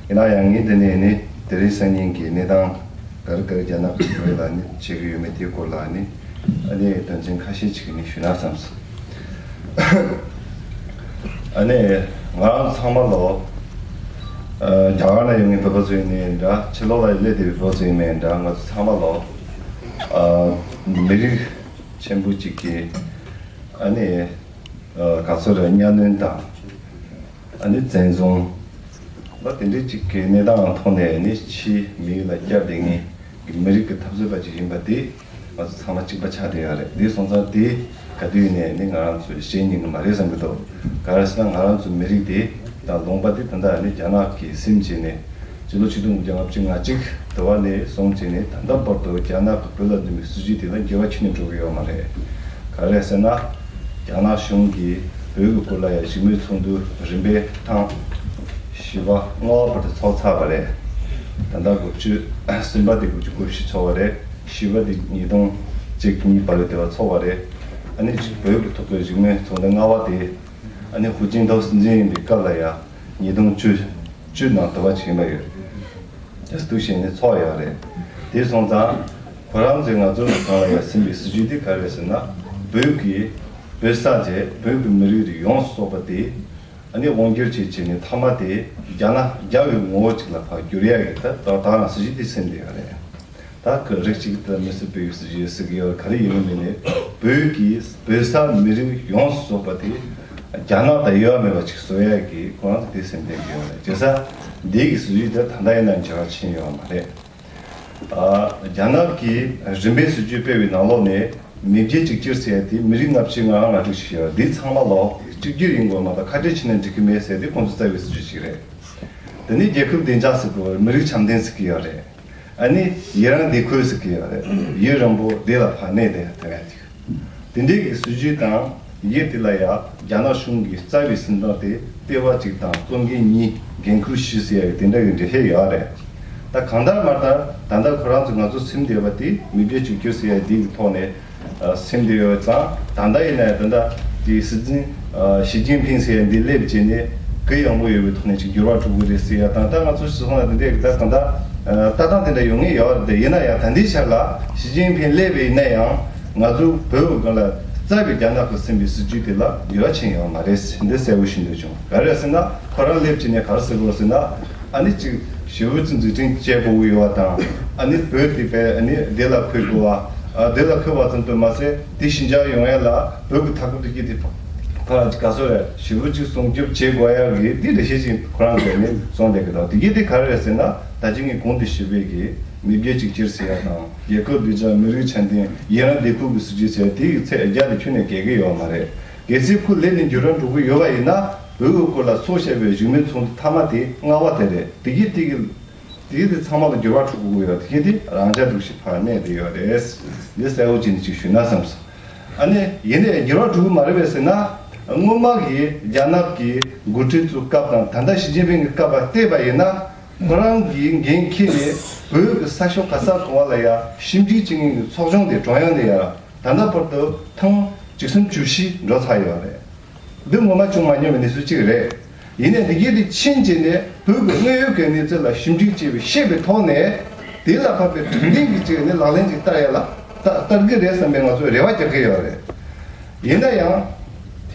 ཡིན་ན་ཡང་ངས་འདི་ནས་ནི་དེ་རིང་སང་ཉིན་གྱི་གནས་སྟངས་ག་རེ་ག་རེ་རྒྱ་ནག་གིས་བོད་ལ་ནི་བྱེད་ཀྱི་ཡོད་མེད་དེའི་སྐོར་ལ་ནི་ཨ་ནི་དོན་ཚན་ཁ་ཤས་ཅིག་ནི་ཞུས་ན་བསམས་སོང་། ཨ་ནི་ང་རང་ཚང་མ་ལོ། ཨ། རྒྱ་གར་ན་ཡོད་མཁན་བོད་པ་ཚོ་ཡིན་ནའི་འདྲ། ཕྱི་ལོགས་ལ་སླེབས་བསྡད་པའི་བོད་པ་ཚོ་ཡིན་ནའི་འདྲ། ང་ཚོ་ཚང་མ་ལོ། ཨ། མི་རིགས་ཆེན་པོ་གཅིག་གི་ཨ་ནི། ཨ། ག་ཚོད་རེད། གཉའ་གནོན་དང་། ཨ་ནི་བཙན་བཟུང་། ལ་དེ་འདྲའི་གཅིག་གི་གནས་སྟངས་ཐོག་ནས་ནི་ཕྱིའི་མི་ཡུལ་ལ་བསྐྱབས་བསྡད་མཁན་གྱི་མི་རིགས་ཀྱི་འཐབ་རྩོད་པ་ཅིག་ཡིན་པ་དེ་ང་ཚོ་ཚང་མ་གཅིག་པ་ཆགས་བསྡད་ཡོད་རེད། དེ་སོང་ཙང་དེ་ག་དུས་ནས་ནི་ང་རང་ཚོས་ཞེད་སྙིང་གི་མ་རེད་བསམ་གྱི་འདུག་ག་རེ་ཟེར་ན་ང་རང་ཚོ་མི་རིགས་དེ་དང་ལུང་པ་དེ་ད་ལྟ་ནི་རྒྱ་ནག་གིས་ཟིན་བྱས་ནས་སྤྱི་ལོ་ཆིག་སྟོང་དགུ་བརྒྱ་ལྔ་བཅུ་ང་གཅིག་དུ་བ་ནས་བཟུང་བྱས་ནས་ད་ལྟ་བར་དུ་རྒྱ་ནག་གིས་བོད་ལ་འཛིན་པའི་སྲིད་ཇུས་དེ་ལ་འགྱུར་བ་ཁྱོན་ནས་འགྲོ་གི་ཡོད་མ་རེད། ག་རེ་ཟེར་ན། རྒྱ་ནག་གཞུང་གིས་བོད་ཀྱི་སྐོར་ལ་ཡང་གཞིས་མོལ་ཚོགས་འདུ་རིམ་པས་ཐེངས་བཞི་པ་ལྔ་པ་བར་དུ་ཚོགས་ཚར་བ་རེད། ད་ལྟ་དགུ་བཅུ། གསུམ་པ་དེ་དགུ་བཅུ་གོ་བཞི་ཚོགས་པ་རེད། བཞི་པ་དེ་ཉིས་སྟོང་གཅིག་གཉིས་བར་དུ་དེ་བ་ཚོགས་པ་རེད། ཨ་ནི་བོད་ཀྱི་ཐོག་གི་གཞིས་མོལ་ཚོགས་འདུ་ལྔ་པ་དེ་ཨ་ནི་ཧུའུ་ཅིན་ཐའོ་སྲིད་འཛིན་ཡིན་པའི་སྐབས་ལ་ཡང་ཉིས་སྟོང་བཅུ་བཅུ་ནང་དུ་བ་ཆེན་པ་ཡོད། རྒྱ་སྟུག་བྱས་ནས་ཚོགས་ཡོད་རེད། དེ་སོང་ཙང་ཁོ་རང་ཚོས་ང་ཚོ་ལ་གང་ལ་ཡང་ཟིན་པའི་སྲིད་ཇུས་དེ་ག་རེ་རེད་ཟེར་ན། བོད་ཀྱི་བོད་ས་བཅས་བོད་ཀྱི་མི་རིགས་རིགས་ཡོངས་སུ་རྫོགས་པ་དེ་ཨ་ནི་དབང་སྒྱུར་བྱས་བྱས་ནས་མཐའ་མ་དེ་རྒྱ་ནག་རྒྱ་གི་ངོ་བོ་ཅིག་ལ་ཕར་བསྒྱུར་ཡ་གི་ད་ད་ད་རང་སྲིད་ཇུས་དེ་ཟིན་བསྡད་ཡོད་རེད། ད་གི་རིགས་གཅིག་ད་མི་སྲིད་པའི་སྲིད་ཇུས་ཟེར་གི་ཡོད་ག་རེ་ཡིན་མིན་ནས་བོད་ཀྱི་བོད་ས་མི་རིགས་ཡོངས་སུ་རྫོགས་པ་དེ་རྒྱ་ནག་དང་དབྱེ་བ་མེད་པ་ཅིག་བཟོ་ཡ་གི་ཁོ་རང་ཚོ་དེ་སེམས་གཏད་གི་ཡོད་རེད། བྱས་ཙང་འདི་གི་སྲིད་ཇུས་དེ་ད་ལྟ་ཡིན་ན་འགྱུར་བ་ཕྱིན་ཡོད་མ་རེད། ཨ། རྒྱ་ནག་གིས་རིམ་པས་སྲིད་ཇུས་སྤེལ་བའི་ནང་ལོགས་ནས་མེས་རྒྱལ་གཅིག་གྱུར་ཟེར་ཡ་དེ་མི་རིགས་ལྔ་བཅུ་ང་ལྔ་ང་དྲུག་ཅིག་ཡོད་རེད། འདི་ཚང་མ་ལོ་གཅིག་གྱུར་ཡིན་དགོས་མ་གཏོགས་ཁ་བྲལ་ཕྱིན་ན་འགྲིག་གི་མེད་ཟེར་དེ་ཁོང་ཚོ་རྩ་བའི་སྲིད་ཇུས་ཅིག་རེད། དེ་ནས་རྒྱལ་ཁབ་བདེ་འཇགས་ཟེར་གི་ཡོད་རེད། མི་རིགས་འཆམ་མཐུན་ཟེར་གི་ཡོད་རེད། ཨ་ནི་ཡི་རང་བདེ་ཁུལ་ཟེར་གི་ཡོད་རེད། ཡུན་རིང་པོ་བདེ་ལ་ཕར་གནས་བསྡད་ཡ་དེ་འདྲ་ཅིག་དེ་འདྲའི་གི་སྲིད་ཇུས་དང་ཡུལ་དེ་ལ་ཡང་རྒྱ་ནག་གཞུང་གི་རྩ་བའི་སེམས་ཐག་དེ་ལྟེ་བ་གཅིག་དང་གཙོ་འགན་གཉིས་འགན་ཁུར་བཞི་ཟེར་ཡ་གི་དེ་འདྲ་གི་འགྲེལ་བཤད་ཡོད་རེད། ད་གང་ལྟར་མ་ལྟར་ད་ལྟ་ཁོ་རང་ཚོ་ང་ཚོ་སེམས་བདེ་བ་དེ་མི་བརྒྱད་གཅིག་གྱུར་ཟེར་ཡ་དེ་གི་ཐོག་ནས་ཨ། སེམས་བདེ་ཡོད་ཙང་ད་ལྟ་ཡིན་ན་ཡང་ད་ལྟ་དེ་སྲིད་འཛིན་ཨ། ཞི་ཅིན་ཕིང་ཟེར་ཡ་འདི་སླེབས་བྱས་ནས་གུ་ཡངས་པོ་ཡོད་པའི་ཐོག་ནས་ཅིག་འགྱུར་བ་འགྲོ་གི་རེད་ཟེར་ཡ་དང་། ད་ང་ཚོ་སྤྱི་ཚོགས་ནང་དེ་འདྲའི་ད་གང་ལྟར་ཨ། ལྟ་སྟངས་དེ་འདྲ་ཡོང་ངེས་ཡོད་རེད། དེ་ཡིན་ན་ཡང་ད་འདི་ཆར་ལ་ཞི་ཅིན་ཕིང་སླེབས་པ་ཡིན་ན་ཡང་ང་ཚོ་བོད་ཀྱི་སྒང་ལ་རྩ་བའི་རྒྱ་ནག་གིས་ཟིན་པའི་སྲིད་ཇུས་དེ་ལ་འགྱུར་བ་ཕྱིན་ཡོད་མ་རེད། འདི་གསལ་པོ་ཤེས་འདོད་བྱུང་། ག་རེ་ཟེར་ན་ཁོ་རང་སླེབས་བྱས་ནས་ག་རེ་ཟེར་དགོས་ཟེར་ན། ཨ་ནི་གཅིག་ཞི་བོད་ཀྱི་འཛུགས་སྐྲུན་བྱེད་དགོས་ཀྱི་ཡོད་པ་དང་། ཨ་ནི་བོད་དེ་བས་ཨ་ནི་བདེ་ལ་འཁོད་དགོས་པ། ཨ། བདེ་ལ་འཁོད་པ་ཙམ་དུ་མ་ཟད་དེ་ཞི་འཇགས་ཡོང་ཡ་ལ་བོད་ཀྱི་མཐའ་འཁོབ་དེ་གྱད་དེ་ཕ་ག་སོ་རེད། ཞི་བོད་ཅིག་སྲུང་སྐྱོབ་བྱེད་དགོས་ཡ་གི་དེ་འགྲེལ་བཤད་ཅིག་ཁོ་རང་ཚོས་ནི་གསུངས་བསྡད་ཀྱི་འདུག་དེ་གྱད་དེ་ག་རེ་རེད་ཟེར་ན། ད་ཅི་ངས་གོང་དུ་ཞུས་པའི་གི་མི་བརྒྱད་གཅིག་གྱུར་ཟེར་ཡ་དང་། རྒྱལ་ཁབ་བདེ་འཇགས། མི་རིགས་འཆམ་མཐུན། ཡུན་རིང་བདེ་ཁུལ་གྱི་སྲིད་ཇུས་ཟེར་ཡ་དེ་གི་ཚད་རྒྱ་དེ་ཁྱོན་ནས་བརྒལ་གྱི་ཡོད་མ་རེད། གལ་སྲིད་ཁོ་སླེབས་ནས་འགྱུར་བ་འགྲོ་གི་ཡོད་པ་ཡིན་ན། བོད་ཀྱི་སྐོར་ལ་ཚོགས་བཞག་པའི་བཞུགས་མོལ་ཚོགས་འདུ་མཐའ་མ་དེ་ལྔ་པ་དེ་རེད། དེ་གྱད་དེ་གི་དེ་གྱད་དེ་ཚང་མ་ལ་འགྱུར་བ་འགྲོ་གི་ཡོད། དེ་གྱད་དེ་རང་འཇགས་འདུག་ཞིག་ཕར་གནས་བསྡད་ཡོད་རེད། འདི་གསལ་པོ་བྱས་ནས་ཅིག་ཞུས་ན་བསམས་སོང་། ཨ་ནི་ཡིན་ནའི་འགྱུར་བ་འགྲོ་གི་མ་རེད་པས་ཟེར་ན། སྔོན་མ་གི་རྒྱ་ནག་གི་འགོ་ཁྲིད་ཚོའི་སྐབས་དང་ད་ལྟ་ཞི་ཅིན་ཕིང་གི་སྐབས་ལ་བལྟས་པ་ཡིན་ན། ཁོ་རང་གིས་འགན་འཁྱེར་ནས་བོད་ཀྱི་ས་ཕྱོགས་ག་ས་གང་བ་ལ་ཡ་ཞིབ་འཇུག་བྱེད་མཁན་གྱི་ཚོགས་ཆུང་དེ་གྲོངས་ཡག་ནས་ཡ་ད་ལྟ་བར་དུ་ཐེངས་བཅུ་གསུམ་བཅུ་བཞི་འགྲོ་ཚར་ཡོད་རེད། འདི་ངོ་མ་བྱུང་མ་མྱོང་བའི་གནས་ཚུལ་གཅིག་རེད། ཡིན་ནའི་འདི་གྱད་དེ་ཕྱིན་བྱས་ནས་བོད་ཀྱི་དངོས་ཡོད་ཀྱི་གནས་ཚུལ་ལ་ཞིབ་འཇུག་བྱས་པའི་ཤེས་པའི་ཐོག་ནས་དེ་ལ་ཕབ་པའི་གྲུབ་འབྲས་ཀྱི་ཅིག་ནི་ལག་ལེན་ཅིག་བསྟར་ཡ་ལ་ད་བསྟར་གི་རེད་བསམ་པའི་ང་ཚོས་རེ་བ་རྒྱག་གི་ཡོད་རེད། ཡིན་ན་ཡང་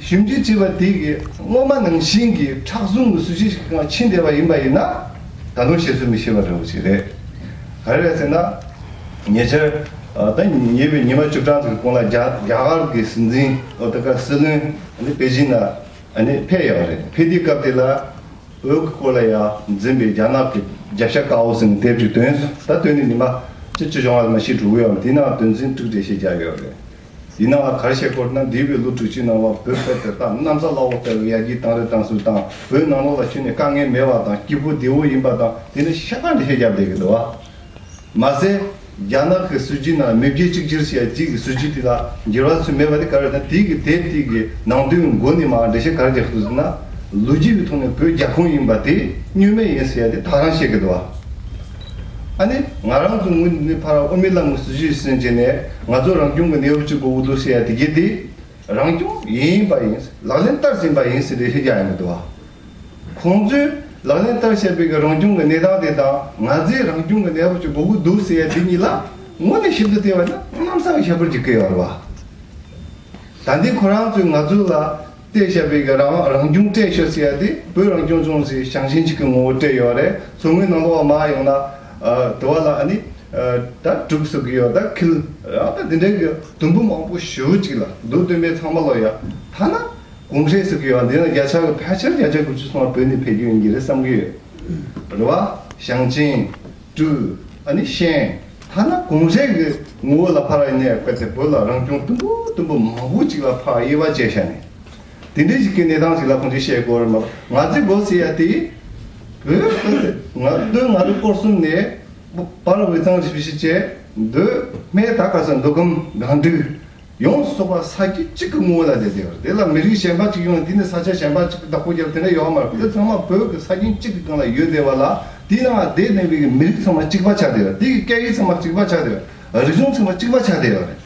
ཞིབ་འཇུག་བྱས་པ་དེ་གི་སྔོན་མ་ནང་བཞིན་གྱི་མཁྲེགས་བཟུང་གི་སྲིད་ཇུས་ཤིག་གང་ཕྱིན་བསྡད་པ་ཡིན་པ་ཡིན་ན། ད་དུང་བཤད་ཚོད་མི་ཤེས་པ་འདྲ་བོ་ཞིག་རེད། ག་རེ་རེད་ཟེར་ན། ཉེ་ཆར་ཨ་ད་ཉེ་བའི་ཉི་མ་བཅུ་གྲངས་ཀྱི་གོང་ལ་རྒྱ་རྒྱ་གར་གྱི་སྲིད་འཛིན་ཨོ་ད་ག་སྲིད་བློན་ཨ་ནི་པེ་ཅིན་ལ་ཨ་ནི་ཕེབས་ཡོད་རེད། ཕེབས་དུས་སྐབས་དེ་ལ་བོད་ཀྱི་སྐོར་ལ་ཡ་འཛིན་པའི་རྒྱ་ནག་གི་རྒྱབ་ཤ་དཀར་པོ་ཟེར་ནས་དེབ་ཅིག་བཏོན་སོང་། ད་བཏོན་ནས་ཉི་མ་བཅུ་བཅུ་བྱུང་བ་མ་ཤེས་འགྲོ་གི་ཡོད་རེད། དེའི་ནང་དོན་ཚན་དྲུག་འགྲེལ་བཤད་རྒྱག་ཡོད་རེད། དེའི་ནང་ལ་ག་རེ་བཤད་ཀྱི་ཡོད་ན། འདས་པའི་ལོ་དྲུག་ཅུའི་ནང་ལ་བོད་དཔེ་དེ་དག་གནམ་ས་བླ་འོག་ལྟ་བུའི་ཡར་རྒྱས་གཏང་རེས་གཏང་ཚུལ་དང་། བོད་ནང་ལོགས་ལ་ཁྱོན་ནས་དཀའ་ངལ་མེད་པ་དང་སྐྱིད་པོ་བདེ་བོ་ཡིན་པ་དང་། དེ་ནི་ཤ་སྟག་འགྲེལ་བཤད་བརྒྱབ་བསྡད་ཀྱི་འདུག་བ། མ་ཟད་རྒྱ་ནག་གི་སྲིད་ཇུས་ནང་མེས་རྒྱལ་གཅིག་གྱུར་ཟེར་ཡ་གཅིག་གི་སྲིད་ཇུས་དེ་ལ་འགྱུར་བ་ཚུད་མེད་པ་དེ་ག་རེ་ད་དེ་གི་དེབ་དེ་གི་ནང་དོན་མགོ་ནས་མར་འགྲེལ་བཤད་ག་རེ་རྒྱག་ཐུབ་ཟེར་ན། ལོ་རྒྱུས་ཀྱི་ཐོག་ནས་བོད་རྒྱལ་ཁོངས་ཡིན་པ་དེ་བསྙོན་མེད་ཡིན་ཟེར་ཡ་དེ་ད་རང་བཤད་ཀྱི་འདུག་བ། ཨ་ནི་ང་རང་ཚོ་ངོས་ནས་ཕར་དབུ་མའི་ལམ་གྱི་སྲིད་བྱུས་ཟིན་བྱས་ནས་ང་ཚོ་རང་སྐྱོང་གི་གནས་བབ་ཅིག་དགོས་ཀྱི་འདུག་ཟེར་ཡ་དེ་གྱད་དེ་རང་སྐྱོང་ཡིན་པ་ཡིན། ལག་ལེན་བསྟར་ཟིན་པ་ཡིན་ཟེར་ཏེ་བཤད་རྒྱུ་ཡང་མི་འདུག་བ། ཁོང་ཚོས་ལག་ལེན་བསྟར་བཞག་པའི་གི་རང་སྐྱོང་གི་གནས་སྟངས་དེ་དང་ང་ཚོས་རང་སྐྱོང་གི་གནས་བབ་ཅིག་དགོས་ཀྱི་འདུག་ཟེར་ཡ་དེ་གཉིས་ལ་དངོས་གནས་ཞིབ་ཏུ་བལྟས་པ་ན་གནམ་ས་གི་ཁྱད་པར་ཅིག་གི་ཡོད་རེད་བ། ད་འདི་ཁོ་རང་ཚོས་ང་ཚོ་ལ་སྤྲད་བཞག་པའི་གི་རང་རང་སྐྱོང་སྤྲད་ཤོག་ཟེར་ཡ་དེ་བོད་རང་སྐྱོང་ལྗོངས་ཟེར་ཞིང་ཆེན་གཅིག་གི་ངོ་བོ་སྤྲད་ཡོད་རེད། མཚོ་སྔོན་ནང་ལོགས་མར་ཡོང་ན་ཨ་དེ་བ་ལ་ཨ་ནི་ཨ་ད་འབྲུག་ཟེར་གི་ཡོད། ད་འཁྱིལ་ཨ་ད་འདི་འདྲའི་གི་དུམ་བུ་མང་པོ་ཞེ་པོ་ཅིག་ལ་མདོ་སྟོད་སྨད་ཚང་མ་ལོག་ཡ། ཐ་ན་གུང་ཧྲེང་ཟེར་གི་ཡོད། འདི་ན་བརྒྱ་ཆ་གི་ཕལ་ཆེར་བརྒྱ་ཆ་དགུ་བཅུ་ཚང་མ་བོད་ནས་ཕེབས་རྒྱུ་ཡིན་གྱི་རེད་བསམ་གི་ཡོད། རེད་བ། ཞིང་ཆེན། འབྲུག་ཨ་ནི་ཤན། ཐ་ན་གུང་ཧྲེང་གི་ངོ་བོ་ལ་ཕར་ཡིན་ནའི་གལ་ཏེ་བོད་ལ་རང་སྐྱོང་དུམ་བུ་དུམ་བུ་མང་པོ་ཅིག་ལ་ཕར་དབྱེ་བ་བཅད་བཞག་ནས། དེ་འདྲའི་ཞིག་གི་གནས་སྟངས་ཤིག་ལ་ཁོང་ཚོས་བཤད་དགོས་རེད་མ་གཏོགས་ང་ཚོའི་དགོས་ཟེར་ཡ་དེ། བོད་ང་སྟོད་མངའ་རིས་སྐོར་གསུམ་ནས་བར་དབུས་གཙང་རུ་བཞི་བཅས་མདོ་སྨད་ད་ག་ས་མདོ་ཁམས་སྒང་དྲུག་ཡོངས་སུ་རྫོགས་པ་ས་ཁུལ་གཅིག་གི་ངོ་བོ་ལ་བསྡད་བསྡད་ཡོད་རེད། དེ་ལ་མི་རིགས་གཞན་པ་གཅིག་ཡོང་ནས་དེ་ནས་ས་ཆ་གཞན་པ་གཅིག་གི་བདག་པོ་རྒྱབ་དེ་འདྲ་ཡོད་མ་རེད། དེ་ཚང་མ་བོད་ཀྱི་ས་ཁུལ་གཅིག་གི་སྒང་ལ་ཡོད་བསྡད་པ་ལ་དེའི་ནང་ལ་བསྡད་བསྡད་པའི་མི་རིགས་ཚང་མ་གཅིག་པ་ཆགས་བསྡད་ཡོད་རེད། དེ་གི་སྐད་ཡིག་ཚང་མ་གཅིག་པ་ཆགས་བསྡད་ཡོད་རེད། རིག་གཞུང་ཚང་མ་གཅིག་པ་ཆགས་བསྡད་ཡོད་རེད།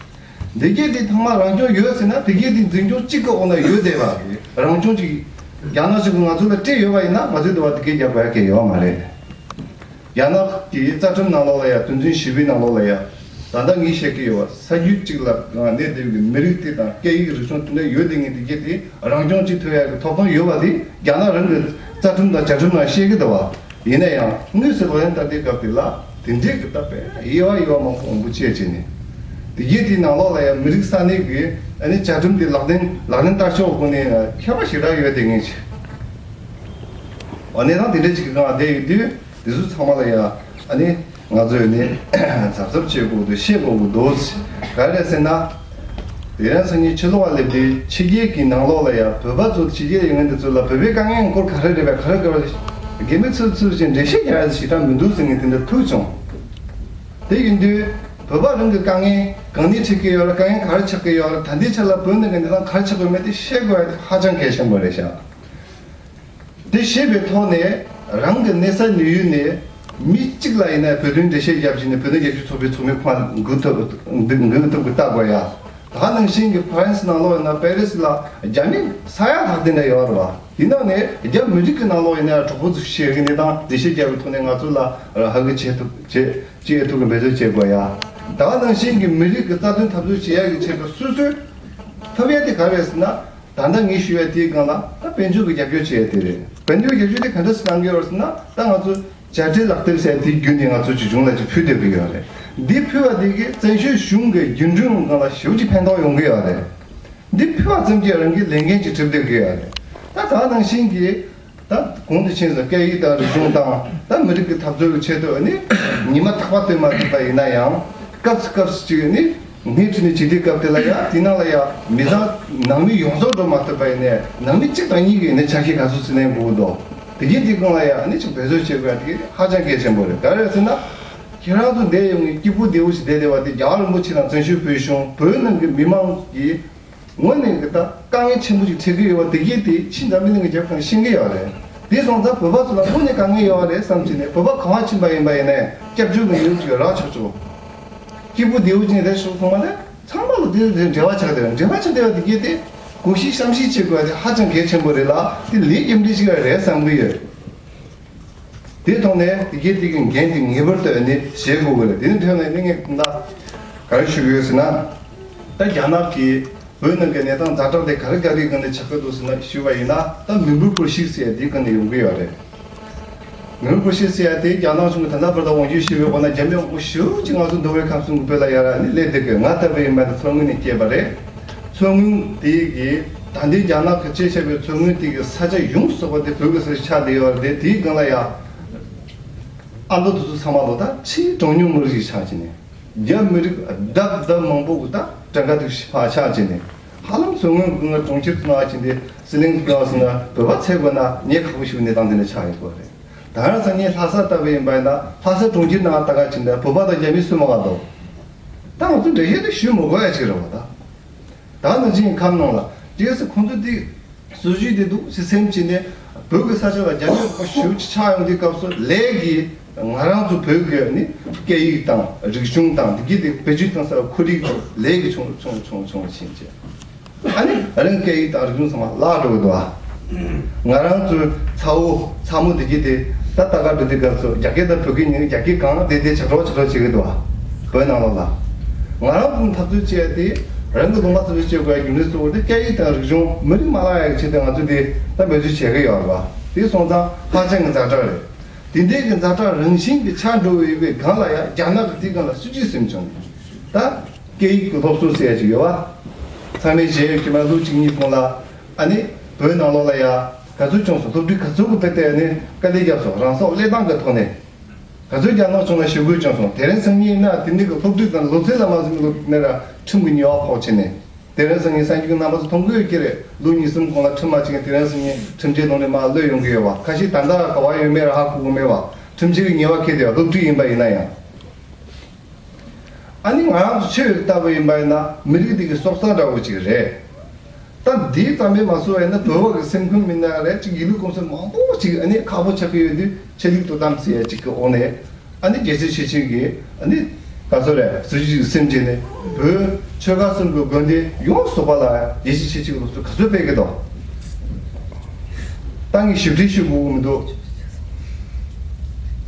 འདི་གས་དེ་ཚང་མ་རང་སྐྱོང་ཡོད་ཟེར་ན་དེ་གས་དེ་འཛིན་སྐྱོང་གཅིག་གི་འོག་ན་ཡོད་བསྡད་པ་རེད། རང་སྐྱོང་གཅིག་རྒྱ་ནག་གཅིག་གིས་ང་ཚོ་ལ་སྤྲད་ཡོད་པ་ཡིན་ན་ང་ཚོས་འདི་བ་དེ་གས་རྒྱག་དགོས་ཡ་གང་ཡོད་མ་རེད། རྒྱ་ནག་གི་རྩ་ཁྲིམས་ནང་ལོགས་ལ་ཡ་དོན་ཚན་བཞི་པའི་ནང་ལོགས་ལ་ཡ། ད་ལྟ་ངས་བཤད་ཀྱི་ཡོད་པ་ས་རྒྱུད་གཅིག་ལ་གནས་བསྡད་པའི་མི་རིགས་དེ་དང་སྐད་ཡིག་རིག་གཞུང་དེ་འདྲ་ཡོད་དེ་ངས་དེ་གས་དེ་རང་སྐྱོང་བྱེད་ཐུབ་ཡ་གི་ཐོབ་ཐང་ཡོད་པ་དེ་རྒྱ་ནག་རང་གི་རྩ་ཁྲིམས་དང་བཅའ་ཁྲིམས་ནང་བཤད་ཀྱི་འདུག་བ། ཡིན་ན་ཡང་དངོས་སུ་ལག་ལེན་བསྟར་དུས་སྐབས་དེ་ལ་དེ་འདྲའི་གི་ད་དཔེ་དབྱེ་བ་དབྱེ་བ་མང་པོ་མང་པོ་བཅད་བྱས་ནས། དེ་གས་དེ་ནང་ལོགས་ལ་ཡ་མི་རིགས་ས་གནས་ཀྱི་ཨ་ནི་བཅའ་ཁྲིམས་དེ་ལག་ལེན་ལག་ལེན་བསྟར་ཕྱོགས་སྒོ་ནས་ཁྱད་པར་ཞེ་དྲག་ཡོད་དེ་ངས་བྱས། འོ་གནས་སྟངས་དེ་འདྲ་ཅིག་གི་སྒང་བསྡད་ཡོད་དུས། དེ་ཚོ་ཚང་མ་ལ་ཡ་ཨ་ནི་ང་ཚོས་ནི་གཟབ་གཟབ་བྱེད་དགོས་འདུག་ཤེས་དགོས་ཀྱི་འདུག་ག་རེ་ཟེར་ན། དེ་རིང་སང་ཉིན་ཕྱི་ལོགས་ལ་སླེབས་དུས་ཕྱི་རྒྱལ་གྱི་ནང་ལོགས་ལ་ཡ་བོད་པ་ཚོ་ཕྱི་རྒྱལ་ཡོང་མཁན་དེ་ཚོ་ལ་བོད་པའི་དཀའ་ངལ་སྐོར་ག་རེ་རེད་པས་ག་རེ་ག་རེ་རྒན་མོས་ཚུར་ཚུར་ཞིག་འགྲེལ་བཤད་རྒྱག་ཡ་ཞེ་དྲག་མི་འདུག་ཟེར་མཁན་དེ་འདྲ་ཐུག་བྱུང་། དེ་ཡིན་དུས་བོད་པ་རང་གི་དཀའ་ངལ་གང་ནས་འཕྲད་ཀྱི་ཡོད་རེད། དཀའ་ངལ་ག་རེ་ཆགས་ཀྱི་ཡོད་རེད། ད་ལྟའི་ཆ་ལ་བོད་ནང་གི་གནས་སྟངས་ག་རེ་ཆགས་ཀྱི་ཡོད་མེད་དེ་ཤེས་དགོས་ཡ་དེ་ཧ་ཅང་གལ་ཆེན་པོ་རེད་ཤག་དེ་ཤེས་པའི་ཐོག་ནས་རང་གི་གནས་ས་ནི་ཡུལ་ནས་མི་གཅིག་ལ་ཡིན་ན་བོད་དོན་འགྲེལ་བཤད་རྒྱབ་བྱས་ནས་བོད་དོན་རྒྱབ་སྐྱོར་ཚོགས་པའི་ཚོགས་མི་ཁོང་འགུག་ཐུབ་འགུག་འགུག་ཐུབ་ཀྱི་ལྟ་དགོས་ཡ། ད་ནང་བཞིན་གྱི་ཕ་རན་སི་ནང་ལོགས་ཡིན་ན་པེ་རི་སི་ལ་རྒྱ་མི་ས་ཡ་ལྷག་དེ་འདྲ་ཡོད་རེད་བ། དེ་ནང་ནས་རྒྱ་མི་རིགས་ཀྱི་ནང་ལོགས་ཡིན་ན་གྲོགས་པོ་ཚོ་ཞིག་གི་གནས་སྟངས་འགྲེལ་བཤད་རྒྱབ་པའི་ཐོག་ནས་ང་ཚོ་ལ་ཧ་གོ་བྱེད་ཐུབ་བྱེད་ཅི་ཡ་ཐུབ་ཀྱི་འབད་རྩོལ་བྱེད་དགོས་ཡ། ད་ནང་བཞིན་གྱི་མི་རིགས་ཀྱི་རྩ་དོན་འཐབ་རྩོད་བྱེད་ཡ་གི་ཆེད་དུ་སོ་སོའི་ཐུབ་ཡ་དེ་ག་རེ་རེད་ཟེར་ན། ད་ལྟ་ངས་ཞུ་བའི་དེའི་སྒང་ལ་ད་དཔལ་འབྱོར་གྱི་རྒྱབ་སྐྱོར་བྱས་ཏེ་རེད། དཔལ་འབྱོར་རྒྱབ་སྐྱོར་དེ་ག་འདྲ་སེ་གནང་གི་ཡོད་རེད་ཟེར་ན། ད་ང་ཚོ་བྱ་བྲལ་ལག་དེབ་ཟེར་དེའི་བརྒྱུད་ནས་ང་ཚོ་ཅིག་གཞུང་ལ་ཅིག་ཕུལ་བསྡད་ཀྱི་ཡོད་རེད། འདི་ཕུལ་བ་དེ་གིས་བཙན་བྱོལ་གཞུང་གི་རྒྱུན་འགྲུལ་སྒང་ལ་ཞེ་པོ་ཅིག་ཕན་ཐོགས་ཡོང་གི་ཡོད་རེད། འདི་ཕུལ་བ་ཙམ་གྱིས་རང་གི་ལས་འགན་ཅིག་འགྲུབ་བསྡད་ཀྱི་ཡོད་རེད། ད་ད་ནང་བཞིན་གྱི་ད་གོང་དུ་ཕྱིན་སོང་སྐད་ཡིག་དང་རིག་གཞུང་དང་ད་མི་རིགས་ཀྱི་འཐབ་རྩོད་ཀྱི་ཆེད་དུ་ནི་ཉི་མ་རྟག་པར་སྟོན་མ་ཐུབ་པ་ཡིན་ན་ཡང་སྐབས་སུ་སྐབས་སུ་ཅིག་ནི། སྣེ་ཁྲིད་ནས་བྱེད་དུས་སྐབས་དེ་ལ་ཡ་དེ་ནང་ལ་ཡ་མི་ཚང་ནང་མི་ཡོངས་རྫོགས་འགྲོ་མ་ཐུབ་པ་ཡིན་ནའི་ནང་མི་གཅིག་དང་གཉིས་ཀྱི་ནི་ཆ་ཤས་ག་ཚོད་ཚུར་ལེན་དགོས་འདུག་དེ་གྱིས་དེ་སྒང་ལ་ཡ་ནི་ཅིག་འབད་རྩོལ་བྱེད་དགོས་ཡ་དེ་གི་ཧ་ཅང་གལ་ཆེན་པོ་རེད། ག་རེ་ཟེར་ན། ཁྱེད་རང་ཚོ་འདིར་ཡོང་ནས་སྐྱིད་པོ་བདེ་བོ་ཞིག་བསྡད་བསྡད་པ་དེ་རྒྱ་གར་རིན་པོ་ཆེ་དང་བཙན་བྱོལ་བོད་གཞུང་བོད་ནང་གི་མི་མང་གི་ངོས་ནས་གི་ད་དཀའ་ངལ་ཆེན་པོ་ཞིག་འཕྲད་ཀྱི་ཡོད་པ་དེ་གྱིས་དེ་ཕྱི་འཛམ་བུ་གླིང་གི་རྒྱལ་ཁབ་ནས་ཤེས་ཀྱི་ཡོད་རེད། དེ་སོང་ཙང་བོད་པ་ཚོ་ལ་དངོས་གནས་དཀའ་ངལ་ཡོད་རེད་བསམ་བྱས་ནས་བོད་པ་ག་པར་ཕྱིན་པ་ཡིན་པ་ཡིན་ནའི་སྐྱབས་བཅོལ་གྱི་ཡུལ་ཅིག་རག་ཆོག་ཆོག་སྐྱིད་པོ་བདེ་བོ་ཅན་རེད་ཤོག་ཚང་མ་ལ་ཚང་མ་ལ་དེ་འབྲེལ་བ་ཆགས་བསྡད་རེད། འབྲེལ་བ་ཆགས་བསྡད་པ་དེ་གྱིས་དེ་གོ་ཤེས་བསམ་ཤེས་བྱེད་དགོས་པ་དེ་ཧ་ཅང་གལ་ཆེན་པོ་རེད་ལ་དེ་ལས་རྒྱུ་འབྲས་ཤིག་རེད་བསམ་གྱི་ཡོད། དེའི་ཐོག་ནས་དེ་གའི་དེ་གི་འགན་དེ་ངེས་པར་དུ་ནི་བཞེས་དགོས་ཀྱི་རེད། དེ་ནི་ཐོག་ནས་ནི་ངས་ད་ག་རེ་ཞུ་གི་ཡོད་ཟེར་ན། ད་རྒྱ་ནག་གིས་བོད་ནང་གི་གནས་སྟངས་ཛ་དྲག་དེ་ག་རེ་ག་རེའི་སྒང་ནས་ཆགས་ཀྱི་འདུག་ཟེར་ན་ཞུས་པ་ཡིན་ན་ད་མི་འབོར་བཀོད་གཤིས་ཟེར་ཡ་དེའི་སྒང་ནས་ཡོང་གི་ཡོད་རེད། མི་འབོར་བཀོད་གཤིས་ཟེར་ཡ་དེ་རྒྱ་ནག་གཞུང་གིས་ད་ལྟ་བར་དུ་དབང་སྒྱུར་བྱས་པའི་འོག་ན་རྒྱ་མི་མང་པོ་ཞེ་པོ་ཅིག་ང་ཚོ་མདོ་དབུས་ཁམས་གསུམ་གྱི་བོད་ལ་ཡར་ནི་སླེབས་བསྡད་ཀྱི་ཡོད། ང་ལྟ་བུའི་མི་དེ་མཚོ་སྔོན་ནས་སྐྱེས་པ་རེད། མཚོ་སྔོན་དེ་གི་ད་ལྟའི་རྒྱ་ནག་གིས་བཅད་བཞག་པའི་མཚོ་སྔོན་དེ་གི་ས་ཆ་ཡོངས་སུ་རྫོགས་པ་དེ་བོད་ཀྱི་ས་ཆ་ཆགས་བསྡད་ཡོད་རེད། དེའི་སྒང་ལ་ཡ་ཨ་མདོ་དེ་ཚོ་ཚང་མ་ལོ་ད་ཕྱིའི་གྲངས་ཉུང་མི་རིགས་ཤིག་ཆགས་ཀྱི་ནས་རྒྱ་མི་རིགས་ལྡབ་ལྡབ་མང་པོ་གི་ད་གྲངས་ཀ་དེ་ཕར་ཆགས་ཀྱི་ནས་ཧ་ལམ་མཚོ་སྔོན་གྱི་གྲོང་ཁྱེར་དུ་ནང་ཕྱིན་ཏེ་ཟི་ལིང་དུ་སོང་ན་བོད་པ་འཚོལ་དགོས་ན་ཉེན་ཁ་པོ་ཞིག་གནས་སྟངས་དེ་འདྲ་ཆགས་ཡོད་པ་རེད། ད་རང་སང་ཉིན་ལྷ་ས་ལྟ་བུ་ཡིན་པ་ཡིན་ན་ལྷ་ས་གྲོང་ཁྱེར་ནང་ལྟ་ག་ཕྱིན་ཏེ་བོད་པ་དང་རྒྱ་མི་སུ་མང་ག་འདུག་ད་ང་ཚོ་འགྲེལ་བཤད་དེ་ཞུ་མི་དགོས་ཡ་ཅིག་རེད་བ། ད་ད་ནང་བཞིན་ཁམས་ནང་ལ་ཅིག་སེ་ཁོང་ཚོ་དེ་ སྲོལ་རྒྱུན་དེ་འདུག་ཅེས་སེམས་ཀྱིས་ནས་བོད་ཀྱི་ས་ཆ་ལ་རྒྱ་མིའི་དཔུང་ཞེ་པོ་ཅིག་ཆགས་ཡོང་དུས་སྐབས་སུ་ལས་ཀྱིས་ང་རང་ཚོ་བོད་ཀྱི་ནི་སྐད་ཡིག་དང་རིག་གཞུང་དང་འདི་གྱད་དེ་བེད་སྤྱོད་གཏོང་ས་ལ་ཁོར་ཡུག་ལས་ཀྱི་བྱུང་བྱུང་བྱུང་བྱུང་ཕྱིན་ཆད། ཨ་ནི་རང་སྐད་ཡིག་དང་རིག་གཞུང་ཚང་མ་བརླག་འགྲོ་གི་འདུག་ཨ། ང་རང་ཚོའི་ཚ་བོ་ཚ་མོ་འདི་གྱད་དེ་ད་ལྟ་ག་འགྲོ་དུས་སྐབས་སུ་རྒྱ་སྐད་དང་བོད་སྐད་གཉིས་ཀ་རྒྱ་སྐད་གང་བསྡད་དེ་ཇག་གྲོགས་ཇག་གྲོགས་བྱེད་ཀྱི་འདུག་ཨ། བོད་ནང་ལོགས་ལ། ང་རང་ཚོ་འཐབ་རྩོད་བྱས་ཏེ་རང་གི་ལུང་པ་འཚོ་བའི་སྤྱོད་དགོས་རྒྱུ་འབྲས་གཙོ་བོ་དེ་སྐད་ཡིག་དང་རིག་གཞུང་མི་རིགས་མ་བརླག་ཡག་ཆེད་དུ་ང་ཚོས་དེ་ད་འབད་རྩོལ་བྱེད་ཀྱི་ཡོད་རེད་བ། དེ་སོང་ཙང་ཧ་ཅང་གི་ཛ་དྲག་རེད། དེ་འདྲའི་གི་ཛ་དྲག་རང་བཞིན་གྱི་ཆགས་འགྲོ་བའི་གི་སྒང་ལ་ཡང་རྒྱ་ནག་གི་དེའི་སྒང་ལ་སྲིད་ཇུས་སེམས་བྱུང་། ད་སྐད་ཡིག་གི་སློབ་གསོ་ཟེར་ཡ་ཅིག་ཡོད་བ། ཚང་མས་མཇལ་ཡོད་ཀྱི་མ་ལོ་གཅིག་གཉིས་གོང་ལ། ཨ་ནི་བོད་ནང་ལོགས་ལ་ཡ་ག་ཚོད་བྱུང་སོང་། སློབ་ཕྲུག་ག་ཚོད་ཀྱི་དཔེ་དེ་ནི་དཀའ་ལས་བརྒྱབ་སོང་། རང་སྲོག་བློས་བཏང་གི་ཐོག་ནས་ག་ཚོད་རྒྱ་ནག་གཞུང་ལ་ཞུ་སྐུལ་བྱུང་སོང་། དེ་རིང་སང་ཉིན་ཡིན་ན་དེ་འདྲ་གི་སློབ་ཕྲུག་དང་ལོ་ཚད་ལ་མ་གཟིམ་ལོ་ནས་ར་ཁྲིམས་ཀྱི་ཉེས་པ་ཕོག་ཕྱིན་ནས། དེ་རིང་སང་ཉིན་གསར་འགྱུར་རྣམ་པ་ཚོ་མཐོང་གི་ཡོད་ཀྱི་རེད། ལོ་གཉིས་གསུམ་གོང་ལ་ཁྲིམས་མ་བྱིན་དེ་རིང་སང་ཉིན་ཁྲིམས་ཆད་གཏོང་ནས་མར་གློད་ཡོང་གི་ཡོད་བ། ཁ་ཤས་ད་ལྟ་ག་བ་ཡོད་མེད་ར་ཧ་གོ་གི་མེད་བ། ཁྲིམས་ཆད་ཀྱི་ཉེས་པ་འཁྱེར་ཏེ་ཡ་སློབ་ཕྲུག་ཡིན་པ་ཡིན་ན་ཡང་། ཨ་ནི་ང་རང་ཚོ་ཆོས་ལ་ལྟ་བུ་ཡིན་པ་ཡིན་ན་མི་རིགས་འདི་གི་སྲོག་རྩ་འདྲ་བོ་ཅིག་རེད། ད་འདི་ཙམ་པས་མ་སོང་བས་ན་བོད་པ་གི་སེམས་ཁམས་མི་སྣ་རེད་ཅིག་ཡིན་ལུགས་གོམས་སྲོལ་མང་པོ་ཅིག་ཨ་ནི་ཁག་པོ་ཆགས་ཀྱི་ཡོད་དུས་ཆོས་ལུགས་དོ་དམ་ཟེར་ཡ་ཅིག་གི་འོག་ནས་ཨ་ནི་རྒྱལ་སྲས་ཆོས་ཀྱི་ཨ་ནི་ག་ཚོད་རེད་སྲིད་ཇུས་ཀྱི་སེམས་ཅན་ནས་བོད་ཆོལ་ཁ་གསུམ་གྱི་དགོན་སྡེ་ཡོངས་སུ་རྫོགས་པ་ལ་རྒྱལ་སྲས་ཆོས་ཀྱི་སློབ་གསོ་ག་ཚོད་སྤེལ་གི་འདུག་ད་ངས་ཞིབ་ཕྲ་ཞུ་དགོས་ཀྱི་མི་འདུག་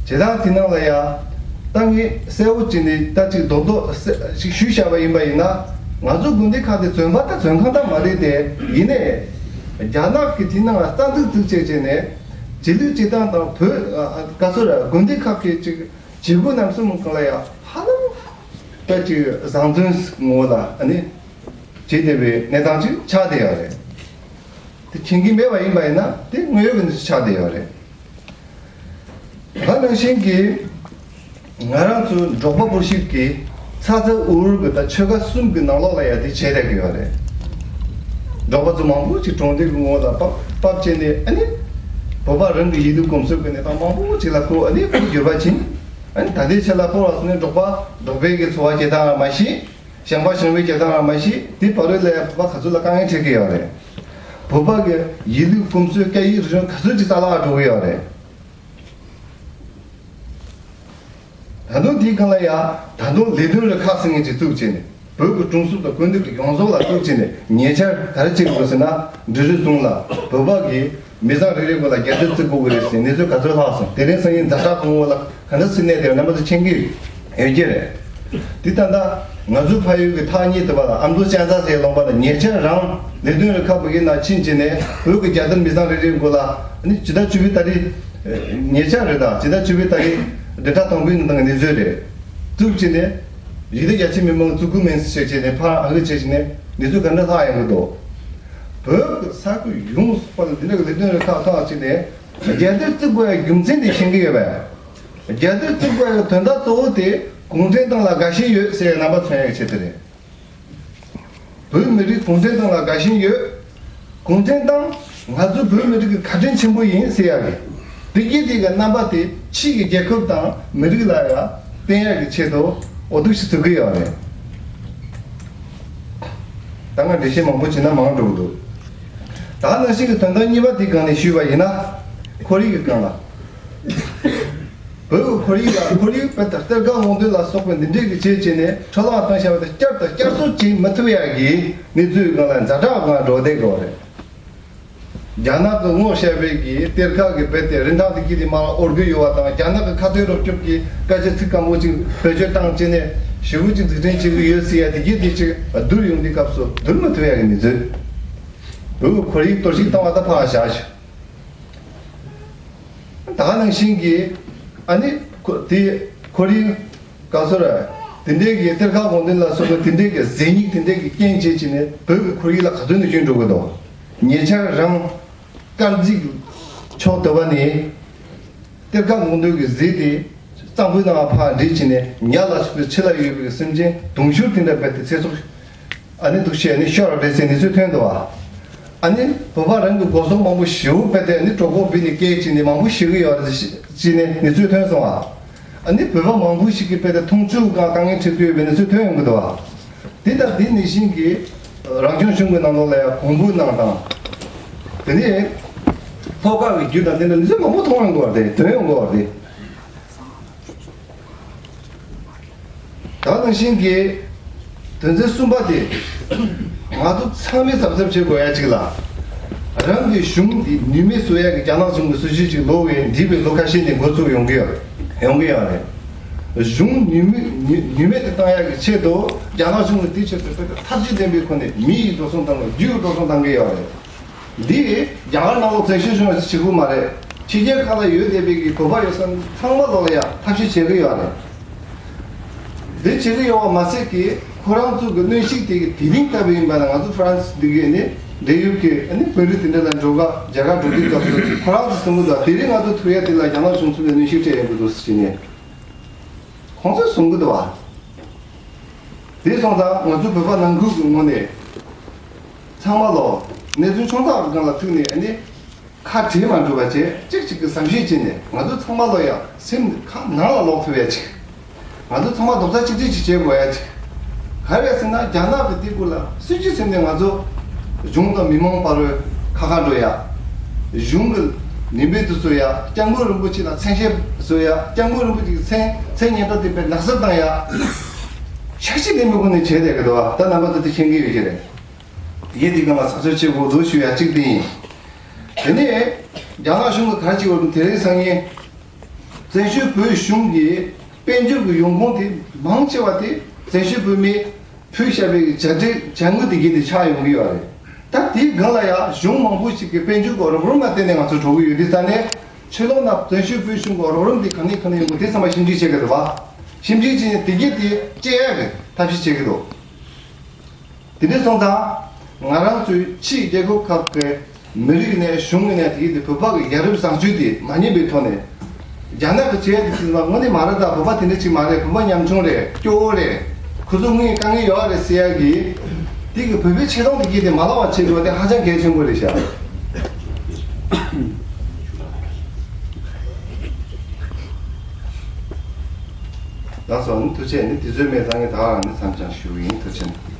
བྱས་ཙང་དེ་ནང་ལ་ཡ། ད་ངས་གསལ་བོ་བྱས་ནས་ད་ཅིག་རྡོག་རྡོག་གསལ་ཞིག་ཞུས་བཞག་པ་ཡིན་པ་ཡིན་ན། ང་ཚོ་དགོན་སྡེ་ཁག་དེ་བཙོན་པ་དང་བཙོན་ཁང་ད་མ་རེད་དེ། ཡིན་ནའི་རྒྱ་ནག་གི་དེ་ནང་ལ་རྩ་འཛུགས་བཙུགས་བྱས་བྱས་ནས་རྗེས་ལུས་སྤྱི་བཏང་དང་བོད་ཨ་ག་ཚོད་ར་དགོན་སྡེ་ཁག་གི་ཅིག་བྱེད་སྒོ་རྣམ་གསུམ་སྒང་ལ་ཡ་ཧ་ལམ་ད་ཅིག་བཟང་བཙོན་ངོ་ལ་ཨ་ནི་བྱེད་བསྡད་པའི་གནས་སྟངས་ཅིག་ཆགས་བསྡད་ཡོད་རེད། དེ་མཁྱེན་གྱི་མེད་པ་ཡིན་པ་ཡིན་ན་དེ་དངོས་ཡོད་ཀྱི་གནས་ཚུལ་ཆགས་བསྡད་ཡོད་རེད། ད་ནང་བཞིན་གྱི་ང་རང་ཚོ་འབྲོག་པ་སྤུ་ཤིག་གི་ཚ་ཚ་འུར་འུར་གྱི་ད་ཆོལ་ཁ་གསུམ་གྱི་ནང་ལོགས་ལ་ཡ་དེ་བྱས་བསྡད་ཀྱི་ཡོད་རེད། འབྲོག་པ་ཚོ་མང་པོ་ཅིག་གྲོང་སྡེ་གི་ངོ་ལ་ཕབ་ཕབ་བྱས་ནས་ཨ་ནི་བོད་པ་རང་གི་ཡིན་ལུགས་གོམས་སྲོལ་གྱི་གནས་སྟངས་མང་པོ་ཅིག་ལ་ཁོ་ཨ་ནི་ཁོ་འགྱུར་བ་ཕྱིན། ཨ་ནི་ད་ལྟའི་ཆ་ལ་སྤོ་བ་སོང་ནས་འབྲོག་པ་འབྲོག་པའི་གི་འཚོ་བ་སྐྱེལ་སྟངས་རང་མ་ཤེས། ཞང་པ་ཞང་བའི་སྐྱེ་སྟངས་རང་མ་ཤེས། དེ་བར་དུ་ལ་ཡང་བོད་པ་ག་ཚོད་ལ་དཀའ་ངལ་འཕྲད་ཀྱི་ཡོད་རེད། བོད་པ་གི་ཡིན་ལུགས་གོམས་སྲོལ་སྐད་ཡིག་རིག་གཞུང་ག་ཚོད་ཅིག་རྩ་བརླག་འགྲོ་གི་ཡོད་རེད། ད་དུང་དེའི་སྒང་ལ་ཡང་ད་དུང་ལས་དོན་རུ་ཁག་ཟེར་མཁན་ཅིག་བཙུགས་བྱས་ནས་བོད་ཀྱི་གྲོང་གསེབ་དང་དགོན་སྡེ་གི་ཡོངས་རྫོགས་ལ་གཙུག་བྱས་ནས་ཉེ་ཆར་ག་རེ་བྱེད་དགོས་ཟེར་ན། འབྲི་རུ་རྫོང་ལ་བོད་པ་གི་མི་ཚང་རེ་རེ་སྒང་ལ་རྒྱལ་དར་བརྩེགས་དགོས་ཀྱི་རེད་ཟེར་གནས་ཚུལ་ག་ཚོད་ལྷག་སོང་། དེ་རིང་སང་ཉིན་ཛ་དྲག་གི་ངོ་ལ་ག་འདྲ་སེ་གནས་དེ་རྣམ་པ་ཚོ་མཁྱེན་གྱི་ཡོད་ཀྱི་རེད། དེ་ལྟ་ན་ང་ཚོའི་ཕ་ཡུལ་གྱི་ཐག་ཉེ་དུ་བ་ལ་ཨ་མདོ་ལྕང་ཚ་ཟེར་ལུང་པ་ལ་ཉེ་ཆར་རང་ལས་དོན་རུ་ཁག་བོད་ཀྱི་ནང་ཕྱིན་བྱས་ནས་བོད་ཀྱི་རྒྱལ་དར་མི་ཚང་རེ་རེའི་མགོ་ལ་ནི་ཇི་ལྟར་བཅུ་བའི་ཏ་རིག་ཉེ་ཆར་རེད། ད་ཇི་ལྟར་བཅུ་བའི་ཏ་རིག་བདུན་ཕྲག་དང་པོའི་ནང་གི་གནས་ཚུལ་རེད། བཙུགས་བྱས་ནས་ཡིན་ན་རྒྱ་ཆེ་མི་མང་བཙུགས་ཀྱི་མིན་ཟེར་བྱས་ནས་ཕར་ཨ་ཁུ་བྱས་བྱས་ནས་གནས་ཚུལ་ག་འདྲ་ལྷག་ཡོང་གི་འདུག་བོད་ཀྱི་ས་ཁུལ་ཡོངས་སུ་པ་ལ་འདི་འདྲ་གི་ལས་དོན་རུ་ཁག་ཐོག་བྱས་ནས་རྒྱལ་དར་བརྩེགས་དགོས་ཡ་རྒྱུ་མཚན་དེ་ཤེས་ཀྱི་ཡོད་པས། རྒྱལ་དར་བརྩེགས་དགོས་ཡ་གི་དོན་དག་གཙོ་བོ་དེ་གུང་ཁྲན་ཏང་ལ་དགའ་ཞེན་ཡོད་ཟེར་ཡ་རྣམ་པ་མཚོན་ཡ་གི་ཆེད་དུ་རེད། བོད་མི་རིགས་གུང་ཁྲན་ཏང་ལ་དགའ་ཞེན་ཡོད། གུང་ཁྲན་ཏང་ང་ཚོ་བོད་མི་རིགས་ཀྱི་ཁ་བྲལ་ཆེན་པོ་ཡིན་ཟེར་ཡ་གི་དེ་སྐད་དེ་གི་རྣམ་པ་དེ་ཕྱི་གི་རྒྱལ་ཁབ་དང་མི་རིགས་ལ་ཡ་བསྟན་ཡ་གི་ཆེད་དུ་འོ་ཐུག་ཞིག་བཙུགས་ཀྱི་ཡོད་རེད། ད་ང་འགྲེལ་བཤད་མང་པོ་བྱས་ན་མང་འགྲོ་གི་འདུག་ད་ནང་བཞིན་གྱི་དོན་དག་གཉིས་པ་དེའི་སྒང་ནས་ཞུས་པ་ཡིན་ན། ཁོར་ཡུག་གི་སྒང་ལ། བོད་ཀྱི་ཁོར་ཡུག་ལ་ཁོར་ཡུག་དཔེ་དང་གཏེར་ཁ་སྔོག་འདོན་ལ་སོགས་པའི་འདི་འདྲའི་གི་བྱས་བྱས་ནས་འཕྲོ་བརླག་བཏང་བཞག་པ་དེ་བསྐྱར་དང་བསྐྱར་གསོ་བྱེད་མི་ཐུབ་ཡག་གི་གནས་ཚུལ་སྒང་ལ་ཛ་དྲག་སྒང་འགྲོ་བསྡད་དགོས་རེད། རྒྱ་ནག་གི་སྔོག་བཞག་པའི་གི་གཏེར་ཁ་གི་རྦད་དེ་རིན་ཐང་དེ་གི་དེ་མར་འོར་གི་ཡོད་པ་དང་། རྒྱ་ནག་གི་ཁ་གཏད་རོགས་སྐྱོབ་ཀྱི་སྐད་ཆ་ཚིག་སྐམ་པོ་ཅིག་བེད་སྤྱོད་བཏང་བྱས་ནས་ཞེ་པོ་ཅིག་འཛུགས་སྐྲུན་བྱེད་ཀྱི་ཡོད་ཟེར་ཡ་དེ་གི་དེ་ཅིག་བསྡུར་ཡོང་དུས་སྐབས་སུ་བསྡུར་མི་ཐུབ་ཡག་གི་གནས་ཚུལ། བོད་ཀྱི་ཁོར་ཡུག་གཏོར་བཤིག་བཏང་བ་ད་ཕར་བཞག་ཞུ། ད་ག་ནང་བཞིན་གྱི་ཨ་ནི་ཁོ་དེ་ཁོར་ཡུག་ག་ཚོད་ར་དེ་འདྲའི་གི་གཏེར་ཁ་སྔོག་འདོན་ལ་སོགས་པ་དེ་འདྲའི་གི་ཟས་ཉིག་དེ་འདྲའི་གི་རྐྱེན་བྱས་བྱས་ནས་བོད་ཀྱི་ཁོར་ཡུག་ལ་ག་ཚོད་གནོད་སྐྱོན་འགྲོ་གི་འདུག་ཉེ་ཆར་རང་དཀར་མཛེས་ཀྱི་ཕྱོགས་དུ་བ་ནས་གཏེར་ཁ་སྔོག་འདོན་གྱི་ཟས་དེ་གཙང་པོའི་ནང་ཕར་འདྲེས་བྱས་ནས་ཉ་ལ་སོགས་པའི་ཕྱི་ལ་ཡོད་པའི་སེམས་ཅན་དུང་ཕྱུར་དེ་འདྲ་རྦད་དེ་ཚེ་སྲོག་ཨ་ནི་འདུག་བྱས་ནས་ཤོར་བ་རེད་ཟེར་གནས་ཚུལ་ཐོན་འདུག་བ། ཨ་ནི་བོད་པ་རང་གི་སྒོ་ཟོག་མང་པོ་ཞེ་པོ་རྦད་དེ་ཨ་ནི་གྲོད་ཁོག་སྦས་ནས་སྐད་བྱས་ནས་མང་པོ་ཤི་གི་ཡོད་རེད་ཟེར་ནས་གནས་ཚུལ་ཐོན་སོང་བ། ཨ་ནི་བོད་པ་མང་པོ་ཞིག་གིས་རྦད་དེ་འཐུང་ཆུ་སྒང་དཀའ་ངལ་འཕྲད་ཀྱི་ཡོད་པའི་གནས་ཚུལ་ཐོན་ཡོང་གི་འདུག་བ། དེ་ལྟར་དེ་ནང་བཞིན་གྱི་རང་སྐྱོང་ལྗོངས་ཀྱི་ནང་ལོགས་ལ་ཡང་གོང་བུ་ནང་དང་ དེ་ནས་ལྷོ་ཁ་གི་རྒྱུད་དང་དེ་འདྲ་ལུས་མང་པོ་མཐོང་ཡོང་གི་བ་རེད། དོན་ཡོང་གི་བ་རེད། ད་ནང་བཞིན་གྱི་དོན་ཚན་གསུམ་པ་དེ་ང་ཚོ་ཚང་མས་གཟབ་གཟབ་བྱེད་དགོས་ཡ་གཅིག་ལ། རང་གི་གཞུང་འདི་ནུས་མེད་བཟོ་ཡ་གི་རྒྱ་ནག་གཞུང་གི་སྲིད་ཇུས་ཅིག་ལོག་པའི་འདས་པའི་ལོ་ཁ་ཤས་ནས་འགོ་བཙུགས་ཡོང་གི་ཡོད། ཡོང་གི་ཡོད་རེད། གཞུང་ནུས་མེད་ནུས་ནུས་མེད་དུ་བཏང་ཡ་གི་ཆེད་དུ་རྒྱ་ནག་གཞུང་གིས་དེའི་ཆེད་དུ་ཐབས་ཇུས་ལྡན་པའི་སྒོ་ནས་མི་ཡི་འགྲོ་སོང་བཏང་བ། རྒྱུ་ཡི་འགྲོ་སོང་བཏང་གི་ཡོད་རེད། འདི་རྒྱ་གར་ནང་ལོགས་བཙན་བྱོལ་གཞུང་ཡོད་ས་བྱེད་དགོས་མ་རེད། ཕྱི་རྒྱལ་ཁག་ལ་ཡོད་བསྡད་པའི་གི་བོད་པ་ཡོད་ས་ཚང་མ་ལོག་ལ་ཡ་ཐབས་ཤེས་བྱེད་ཀྱི་ཡོད་རེད། འདི་བྱེད་ཀྱི་ཡོད་པ་མ་ཟད་ཀྱི་ཁོ་རང་ཚོ་གི་གནོན་ཤུགས་དེ་གི་དེ་རིང་ལྟ་བུ་ཡིན་པ་ན། ང་ཚོ་ཧྥ་རན་སི་འདི་གའི་ནི་འབྲེལ་ཡོད་ཀྱི་ཨ་ནི་བོད་རིགས་དེ་འདྲ་ལ་འགྲོ་ག་རྒྱ་གར་འགྲོ་དུས་སྐབས་སུ་ཁོ་རང་ཚོ་གསུང་གི་འདུག་དེ་རིང་ང་ཚོ་ཐུག་ཡ་དེ་ལ་རྒྱ་ནག་གཞུང་ཚོ་ལ་གནོན་ཤུགས་སྤྲད་ཡོང་གི་འདུག་ཟེར་ནས་ཁོང་ཚོས་གསུང་གི་འདུག་བ། དེ་སོང་ཙང་ང་ཚོ་བོད་པ་ནང་ཁུལ་གྱི་ངོས་ནས་ཚང་མ་ལོ་གནས་ཚུལ་ཆུང་ཙག་གི་སྒང་ལ་ཐུག་ནས་ཨ་ནི་ཁ་བྲལ་མ་འགྲོ་བ་བྱས། གཅིག་གཅིག་གི་བསམ་ཤེས་བྱས་ནས་ང་ཚོ་ཚང་མ་ལོ་ཡ་སེམས་ཁ་ནང་ལ་ལོག་ཐུབ་ཡ་ཅིག་ང་ཚོ་ཚང་མ་རྡོག་རྩ་གཅིག་སྒྲིལ་ཅིག་བྱེད་དགོས་ཡ་ཅིག་ག་རེ་ཟེར་ན་རྒྱ་ནག་གི་དེ་ཀུན་ལ་སྲིད་ཇུས་ཟེར་ནས་ང་ཚོ་གཞུང་དང་མི་མང་བར་ཁ་ཁ་འགྲོ་ཡ། གཞུང་གི་ནུས་མེད་དུ་བཟོ་ཡ། སྐྱབས་མགོན་རིན་པོ་ཆེ་ལ་མཚན་ཤས་བཟོ་ཡ། སྐྱབས་མགོན་རིན་པོ་ཆེ་གི་མཚན་མཚན་སྙན་གྲགས་དེ་དཔེ་ནག་སེལ་བཏང་ཡ། ཤ་ཤི་ལེན་པའི་སྒོ་ནས་བྱས་བསྡད་ཀྱི་འདུག་བ། ད་རྣམ་པ་ཚོ་དེ་མཁྱེན་གྱི་ཡོད་ཀྱི་རེད། ཡིན་དེ་གང་ལ་ཚགས་ཚུད་བྱེད་དགོས་འདུག་ཞུ་ཡ་གཅིག་དེ་ཡིན། དེ་ནས་རྒྱ་ནག་གཞུང་གི་ག་རེ་བྱེད་དགོས་རེད། དེ་རིང་སང་ཉིན་བཙན་བྱོལ་བོད་གཞུང་གི་དཔལ་འབྱོར་གྱི་ཡོང་ཁུངས་དེ་མང་ཆེ་བ་དེ་བཙན་བྱོལ་བོད་མིས་ཕུལ་བཞག་པའི་བྱ་སྒྲིག་བྱ་དངོས་དེ་གྱད་དེ་ཆགས་ཡོང་གི་ཡོད་རེད། ད་དེའི་སྒང་ལ་ཡང་གཞུང་མང་པོ་ཞིག་གིས་དཔལ་འབྱོར་གྱི་རོགས་རམ་ལ་བརྟེན་ནས་ང་ཚོ་འགྲོ་གི་ཡོད་དུས་ཙང་ནས། ཕྱི་ལོགས་ན་བཙན་བྱོལ་བོད་གཞུང་གི་རོགས་རམ་དེ་ག་ནས་ག་ནས་ཡོང་གི་དེ་ཚང་མ་ཞིབ་འཇུག་བྱེད་ཀྱི་འདུག་བ། ཞིབ་འཇུག་བྱས་ནས་དེ་གྱད་དེ་བཅད་ཡག་གི་ཐབས་ཤེས་བྱེད་ཀྱི་འདུག་དེ་འདྲ་སོང་ཙང་ང་རང་ཚོའི་ཕྱིའི་རྒྱལ་ཁབ་ཁག་གི་མི་རིགས་ནས་གཞུང་ནས་དེ་གྱད་དེ་བོད་པ་གི་ཡ་རབས་བཟང་སྤྱོད་དེ་མ་ཉན་པའི་ཐོག་ནས། རྒྱ་ནག་གི་བྱེད་ཡ་དེ་ཚོ་དངོས་གནས་མ་རེད། ད་བོད་པ་དེ་འདྲ་ཅིག་མ་རེད། བོད་པ་ཉམ་ཆུང་རེད། སྐྱོ་བོ་རེད། ཁོ་ཚོ་དངུལ་དཀའ་ངལ་ཡོད་རེད་ཟེར་ཡ་གི་དེ་གི་བོད་པའི་ཆེ་མཐོང་དེ་གྱད་དེ་མ་བརླག་པ་བྱེད་དགོས་དེ་ཧ་ཅང་གལ་ཆེན་པོ་རེད་ཤག་ལགས་སོ། ཐུགས་རྗེ་ཆེ། ནི་དུས་ཚོད་མེད་ཙང་ངས་ད་ག་རང་ནས་མཚམས་འཇོག་ཞུ་གི་ཡིན། ཐུགས་རྗེ་ཆེ།